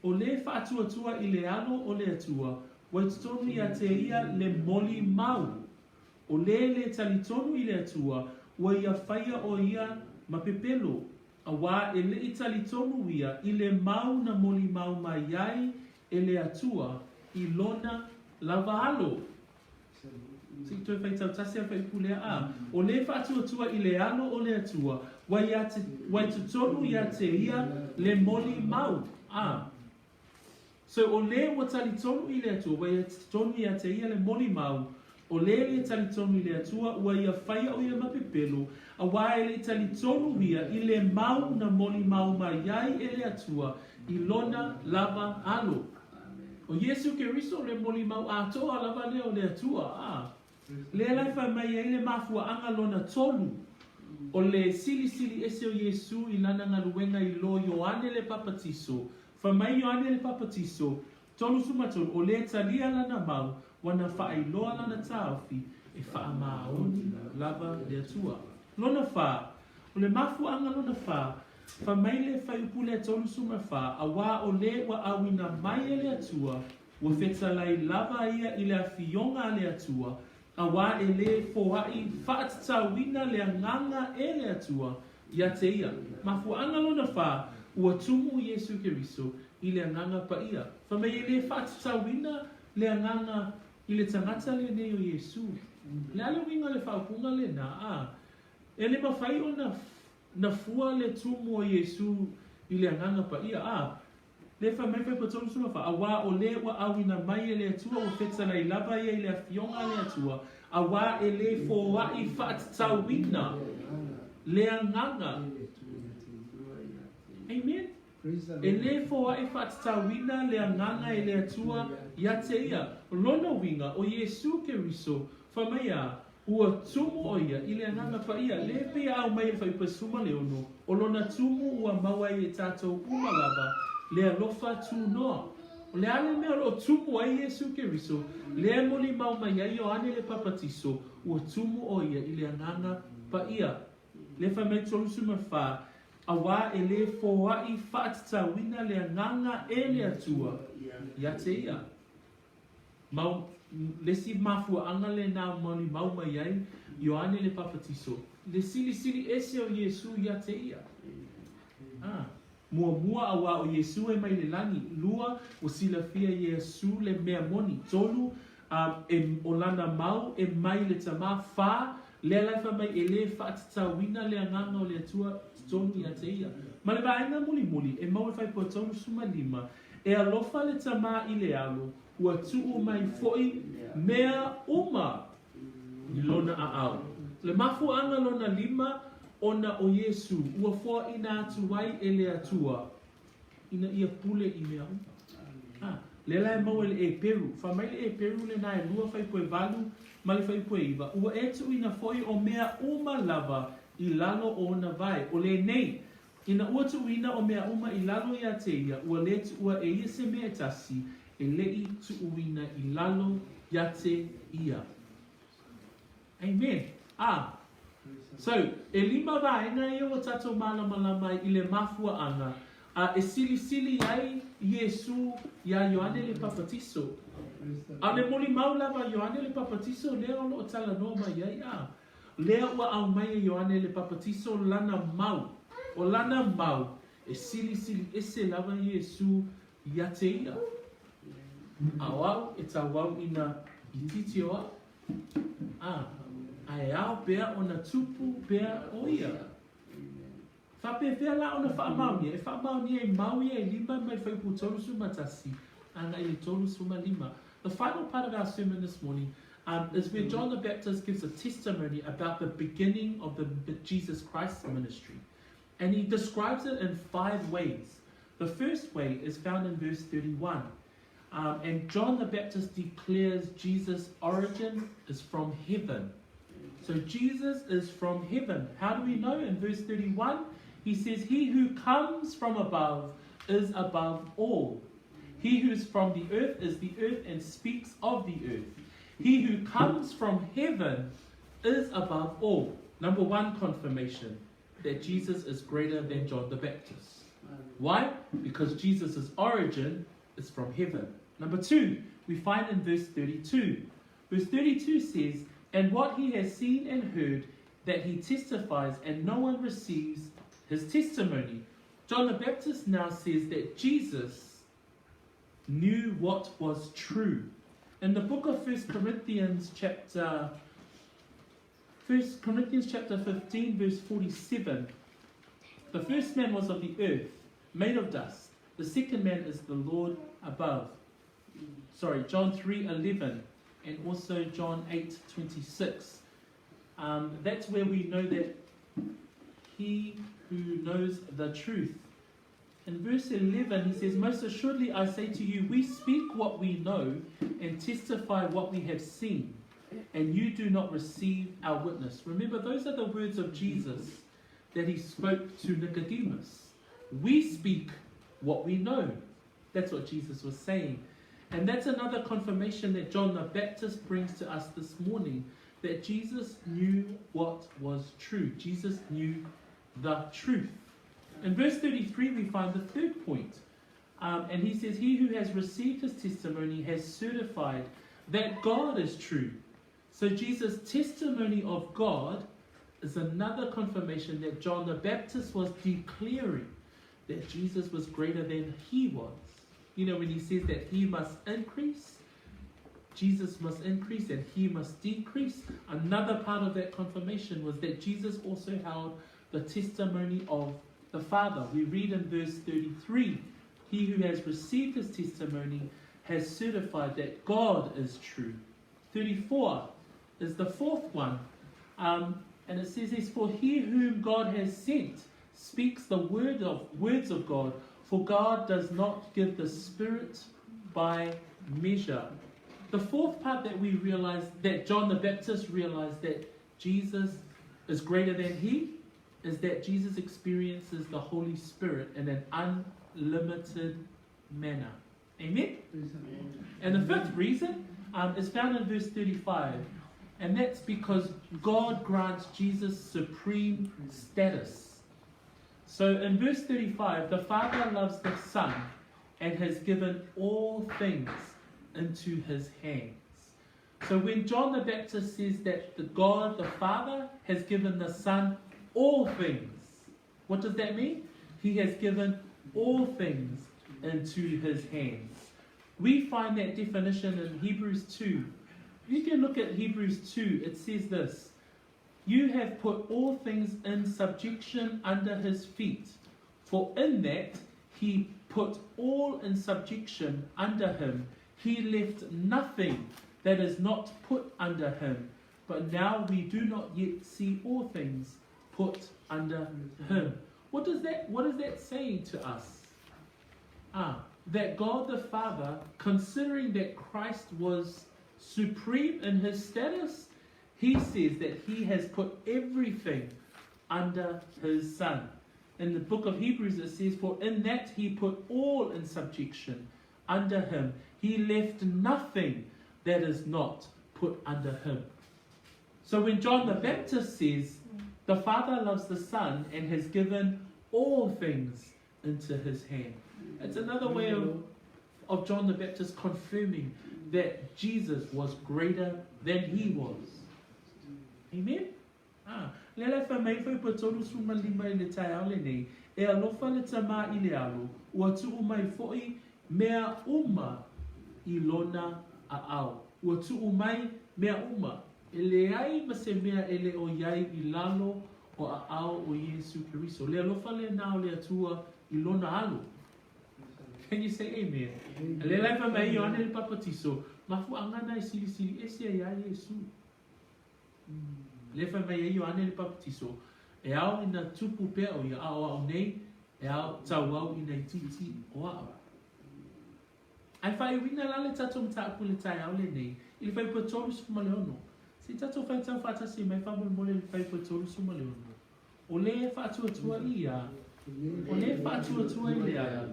O le faatuatua i le alo o le Atua, ua i totonu ia te ia le molimau. O le le talitonu i le Atua, ua ia faia o ia ma pepelo, auā e le i talitonu ia i le mau na molimau mai ai e le Atua i lona lava alo. Se i toe faitau tasi a fuaiupu lea, a. O le faatuatua i le alo o le Atua, ua ia te, ua i totonu ia te ia le molimau, a. So o le ua talitonu i le Atua, ua ia totonu ia te ia le molimau, o le le talitonu i le Atua, ua ia faia o ia ma pepelo, auā e le i talitonu ia i le mau na molimau mai ai e le Atua i lona lava alo. O Iesu Keriso le molimau atoa lava lea o le Atua, a. Lea la e fai mai ai le mafuaaga lona tolu o le silisili ese o Iesu i lana galuega i lo Ioane le Papatiso. Fai mai Ioane le Papatiso, 33, o le talia lana mau, ua na faailoa lana taofi e faamaoni lava le Atua. Lona fa, o le mafuaaga lona fa, Fai mai le fuaiupu lea 34, Auā o lē ua auina mai e le Atua, ua fetalai lava ia i le Afioga a le Atua, auā e lē foaʻi faatatauina le Agaga e le Atua ia te ia. Mafuaaga lona fa, ua tumu Iesu Keriso i le Agaga Paia. Fai mai e lē faatatauina le Agaga i le tagata lenei o Iesu. Le a le uiga o le faaupuga lenā? A, e le mafai ona Na fua le tumu o Iesū i le Agaga Paia, a, le fai mai fuaiupu 34, auā o le ua auina mai e le Atua ua fetalai lava ia i le Afioga a le Atua, auā e le foaʻi faatatauina le Agaga. Amen. E le foaʻi faatatauina le Agaga e le Atua ia te ia. O lona uiga, o Iesū Keriso, fai mai a, Ua tumu ʻo ia i le Agaga Paia, lē pei a aumai e le fuaiupu e 16, o lona tumu ua maua ai e tātou uma lava le alofa tūnoa. O le a le mea o lo o tumu ai Iesū Keriso, lea e molimau mai ai Ioane le Papatiso, ua tumu ʻo ia i le Agaga Paia. Lē fai mai 34, auā e lē foaʻi faatatauina le Agaga e le Atua ia te ia. Mau, le isi mafuaaga lenā molimau mai ai Ioane le Papatiso, le silisili ese o Iesu ia te ia. A. Muamua, auā o Iesu e mai le lagi. Lua, ua silafia Iesu le mea moni. Tolu, a, e, o lana mau e mai le Tamā. Fa, Lea la e fai mai e lē faatatauina le Agaga o le Atua totonu ia te ia. Ma le vaega mulimuli, e maua i Faipua 35, E alofa le Tamā i le Alo, ua tuu mai foi mea uma i lona aao. O le mafuaaga lona lima, ona o Iesū ua foaina atu ai e le Atua ina ia pule i mea uma. A, lea la e maua i le Eperu. Fai mai le Eperu lenā e lua fuaiupu e valu ma le fuaiupu e iva, Ua e tuuina foi o mea uma lava i lalo o ona vae, o lenei, ina ua tuuina o mea uma i lalo ia te ia, ua lē tuua e ia se mea e tasi e le i tuuina i lalo ia te ia. Amen. A. So, ʻelima vaega ia ua tātou mālamalama ai i le mafuaaga a e silisili ai Iesū iā Ioane le Papatiso. A o le molimau lava a Ioane le Papatiso lea o lo o talanoa mai ai, a lea ua aumai e Ioane le Papatiso lana mau. ʻO lana mau, e silisili ese lava Iesū ia te ia. A o au e tauau ina itiiti o au, a, a e ao pea ona tupu pea o ia. Faapefea la ona faamaonia? E faamaonia i mau ia e lima mai le fuaiupu 31 agai i le 35. The final part of our sermon this morning is where John the Baptist gives a testimony about the beginning of the Jesus Christ ministry. And he describes it in five ways. The first way is found in verse 31. And John the Baptist declares Jesus' origin is from heaven. So Jesus is from heaven. How do we know? In verse 31, he says, He who comes from above is above all. He who is from the earth is the earth and speaks of the earth. He who comes from heaven is above all. Number one confirmation that Jesus is greater than John the Baptist. Why? Because Jesus' origin is from heaven. Number two, we find in verse 32. Verse 32 says, And what he has seen and heard, that he testifies, and no one receives his testimony. John the Baptist now says that Jesus knew what was true. In the book of 1 Corinthians chapter 1 Corinthians chapter 15 verse 47, the first man was of the earth, made of dust. The second man is the Lord above. Sorry, John 3:11 and also John 8:26. That's where we know that he who knows the truth. In verse 11, he says, Most assuredly I say to you, we speak what we know and testify what we have seen, and you do not receive our witness. Remember, those are the words of Jesus that he spoke to Nicodemus. We speak what we know. That's what Jesus was saying. And that's another confirmation that John the Baptist brings to us this morning that Jesus knew what was true. Jesus knew the truth. In verse 33, we find the third point. And he says, He who has received his testimony has certified that God is true. So Jesus' testimony of God is another confirmation that John the Baptist was declaring that Jesus was greater than he was. You know, when he says that he must increase, Jesus must increase and he must decrease. Another part of that confirmation was that Jesus also held the testimony of the Father. We read in verse 33 He who has received his testimony has certified that God is true. 34 is the fourth one. And it says this, For he whom God has sent speaks the words of God, for God does not give the Spirit by measure. The fourth part that we realize, that John the Baptist realized that Jesus is greater than he, is that Jesus experiences the Holy Spirit in an unlimited manner. Amen? And the fifth reason is found in verse 35. And that's because God grants Jesus supreme status. So in verse 35, the Father loves the Son and has given all things into his hands. So when John the Baptist says that the God the Father has given the Son all things, what does that mean? He has given all things into his hands. We find that definition in Hebrews 2. If you can look at Hebrews 2, it says this. You have put all things in subjection under his feet. For in that he put all in subjection under him, he left nothing that is not put under him. But now we do not yet see all things put under him. What does that, what is that saying to us? Ah, that God the Father, considering that Christ was supreme in his status, he says that he has put everything under his Son. In the book of Hebrews, it says, For in that he put all in subjection under him, he left nothing that is not put under him. So when John the Baptist says, The Father loves the Son and has given all things into his hand, it's another way of, of John the Baptist confirming that Jesus was greater than he was. Amen? Ah, le la fa mai foi po tolu suma lima i le taeao lenei, e alofa le tamā i le alo, ua tuu mai fo'i mea uma i lona aao. Ua tuu mai mea uma. E leai ma se mea e le o iai i lalo o aao o Iesu Keriso. Le alofa lenā o le Atua i lona alo. Can you say amen? Le la fa mai Ioane le Papatiso, mafuaaga na e silisili ese ai iā Iesu. Le fai mai ai Ioane le Papatiso, e ao ina tupu pea o ia, a o a'u nei, e ao tauau ina itiiti o a'u. Ae faaiuina la le tatou mataupu i le taeao lenei, i le fuaiupu e 36. Se i tatou faitau faatasi mai faamolemole i le fuaiupu e 36. O le e faatuatua i ia, o le e faatuatua i le Alo,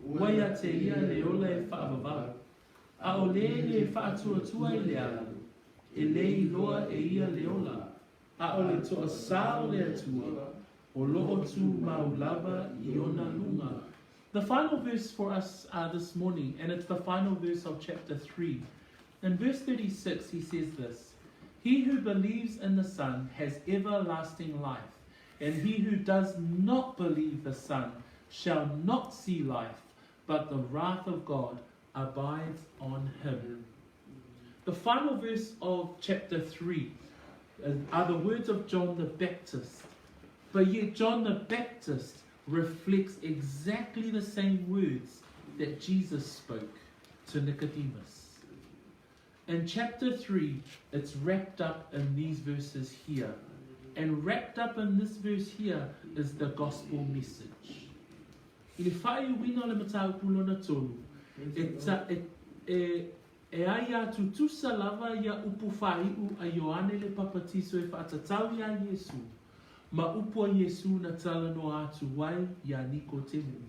ua ia te ia le ola e faavavau. A o le e faatuatua i le Alo, e le iloa e ia le ola, a o le toasā o le Atua, o loo tumau lava i ona luga. The final verse for us this morning, and it's the final verse of chapter 3. In verse 36, he says this He who believes in the Son has everlasting life, and he who does not believe the Son shall not see life, but the wrath of God abides on him. The final verse of chapter 3 are the words of John the Baptist. But yet, John the Baptist reflects exactly the same words that Jesus spoke to Nicodemus. In chapter 3, it's wrapped up in these verses here. And wrapped up in this verse here is the gospel message. I le faaiuina o le mataupu lona tolu, e, ta, e, e, e aia tutusa lava ia upu faaiu a Ioane le Papatiso e faatatau iā Iesu, ma upu a Iesu na talanoa atu ai iā Nikotemu.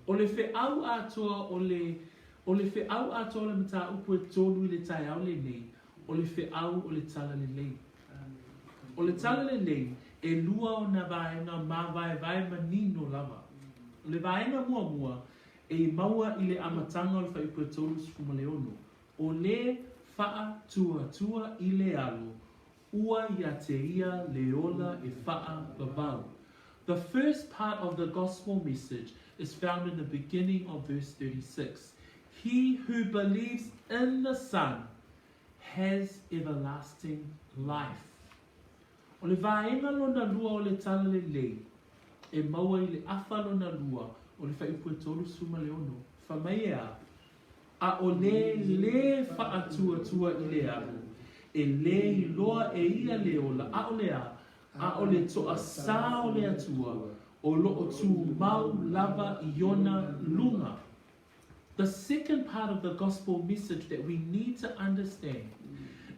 O le feau atoa o le O le feau atoa o le mataupu e tolu i le taeao lenei, o le feau o le Talalelei. O le Talalelei, e lua ona vaega māvaevae manino lava. O le vaega muamua, e maua i le amataga o le fuaiupu e 36, o le faatuatua i le alo, ua ia te ia le ola e faavavau. The first part of the gospel message is found in the beginning of verse 36. He who believes in the Son has everlasting life. O le vaega lona lua o le Talalelei, e maua i le afa lona lua o le fuaiupu e 36, fai mai e a, A o le lē faatuatua i le alo, e lē iloa e ia le ola, ʻaʻole a, a o le toasā o le Atua, o loo tumau lava i ona luga. The second part of the gospel message that we need to understand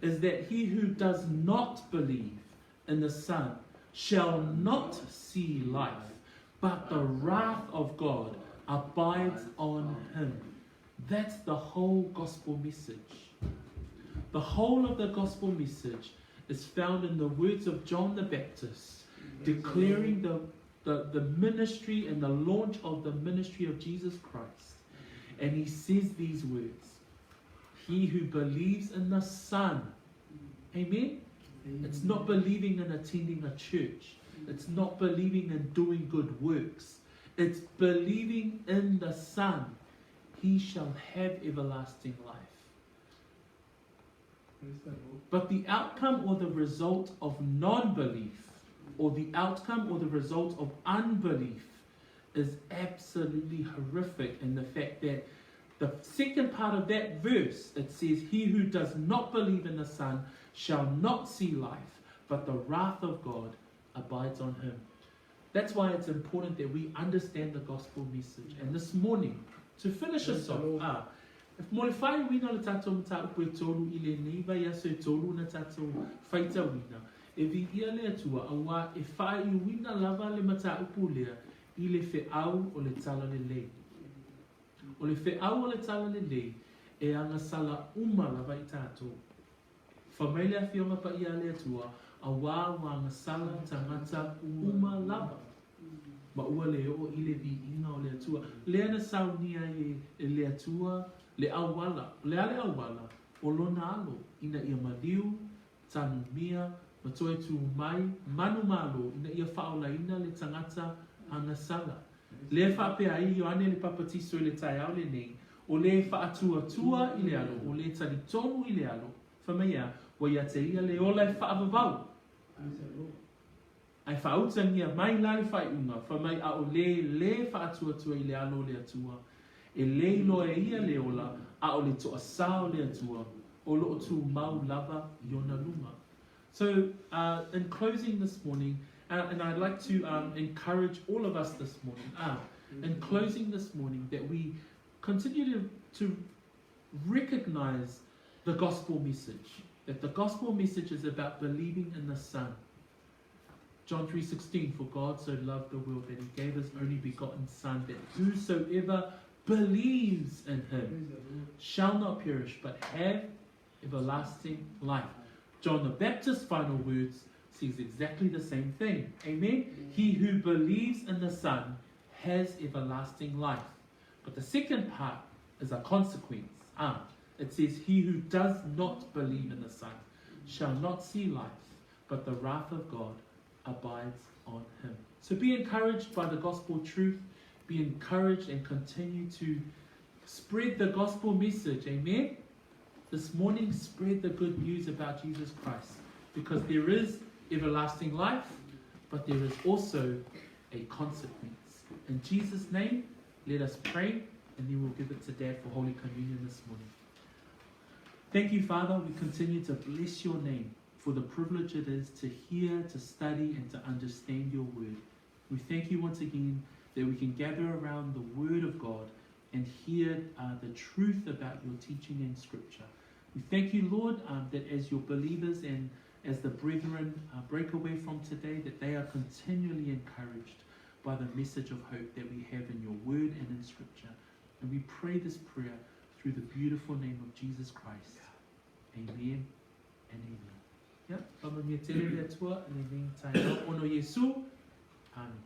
is that he who does not believe in the Son shall not see life, but the wrath of God abides on him. That's the whole gospel message. The whole of the gospel message is found in the words of John the Baptist, declaring the, the, the ministry and the launch of the ministry of Jesus Christ. And he says these words He who believes in the Son, amen? It's not believing in attending a church. It's not believing in doing good works. It's believing in the Son. He shall have everlasting life. But the outcome or the result of non-belief, or the outcome or the result of unbelief, is absolutely horrific in the fact that the second part of that verse, it says, He who does not believe in the Son shall not see life, but the wrath of God abides on him. That's why it's important that we understand the gospel message. And this morning, to finish us off, ah, mo le faaiuina o le tatou mataupu e tolu i lenei vaiaso e tolu na tatou faitauina, e viia le Atua, auā e faaiuina lava le mataupu lea i le feau o le Talalelei. O le feau o le Talalelei e agasala uma lava i tatou. Fai mai le Afioga Paia a le Atua, auā ua agasala tagata uma lava, ma ua le oo i le viiga o le Atua. Lea na saunia ai e le Atua le auala, o le a le auala? O Lona Alo, ina ia maliu, tanumia, ma toe tū mai, manumalo, ina ia faaolaina le tagata agasala. Lea e faapea ai Ioane le Papatiso i le taeao lenei, o le faatuatua i le Alo, o le talitonu i le Alo, fai mai e a, ua ia te ia le ola e faavavau. Ae faautagia mai la le faaiuga, fai mai a o le le faatuatua i le Alo o le Atua, e le iloa e ia le ola, a o le toasā o le Atua, o lo o tumau lava i ona luga. So, in closing this morning, and I'd like to encourage all of us this morning, in closing this morning, that we continue to recognize the gospel message. That the gospel message is about believing in the Son. John 3:16, for God so loved the world that he gave his only begotten Son, that whosoever believes in him shall not perish, but have everlasting life. John the Baptist's final words says exactly the same thing. Amen? He who believes in the Son has everlasting life. But the second part is a consequence. It says, he who does not believe in the Son shall not see life, but the wrath of God abides on him. So be encouraged by the gospel truth. Be encouraged and continue to spread the gospel message. Amen? This morning, spread the good news about Jesus Christ, because there is everlasting life, but there is also a consequence. In Jesus' name, let us pray, and then we'll give it to Dad for Holy Communion this morning. Thank you, Father. We continue to bless your name for the privilege it is to hear, to study, and to understand your word. We thank you once again that we can gather around the word of God and hear the truth about your teaching in Scripture. We thank you, Lord, that as your believers and as the brethren break away from today, that they are continually encouraged by the message of hope that we have in your word and in Scripture. And we pray this prayer through the beautiful name of Jesus Christ. Amen and amen. Ia, faamanuia tele le Atua i lenei taeao. Ono Iesu. Amen.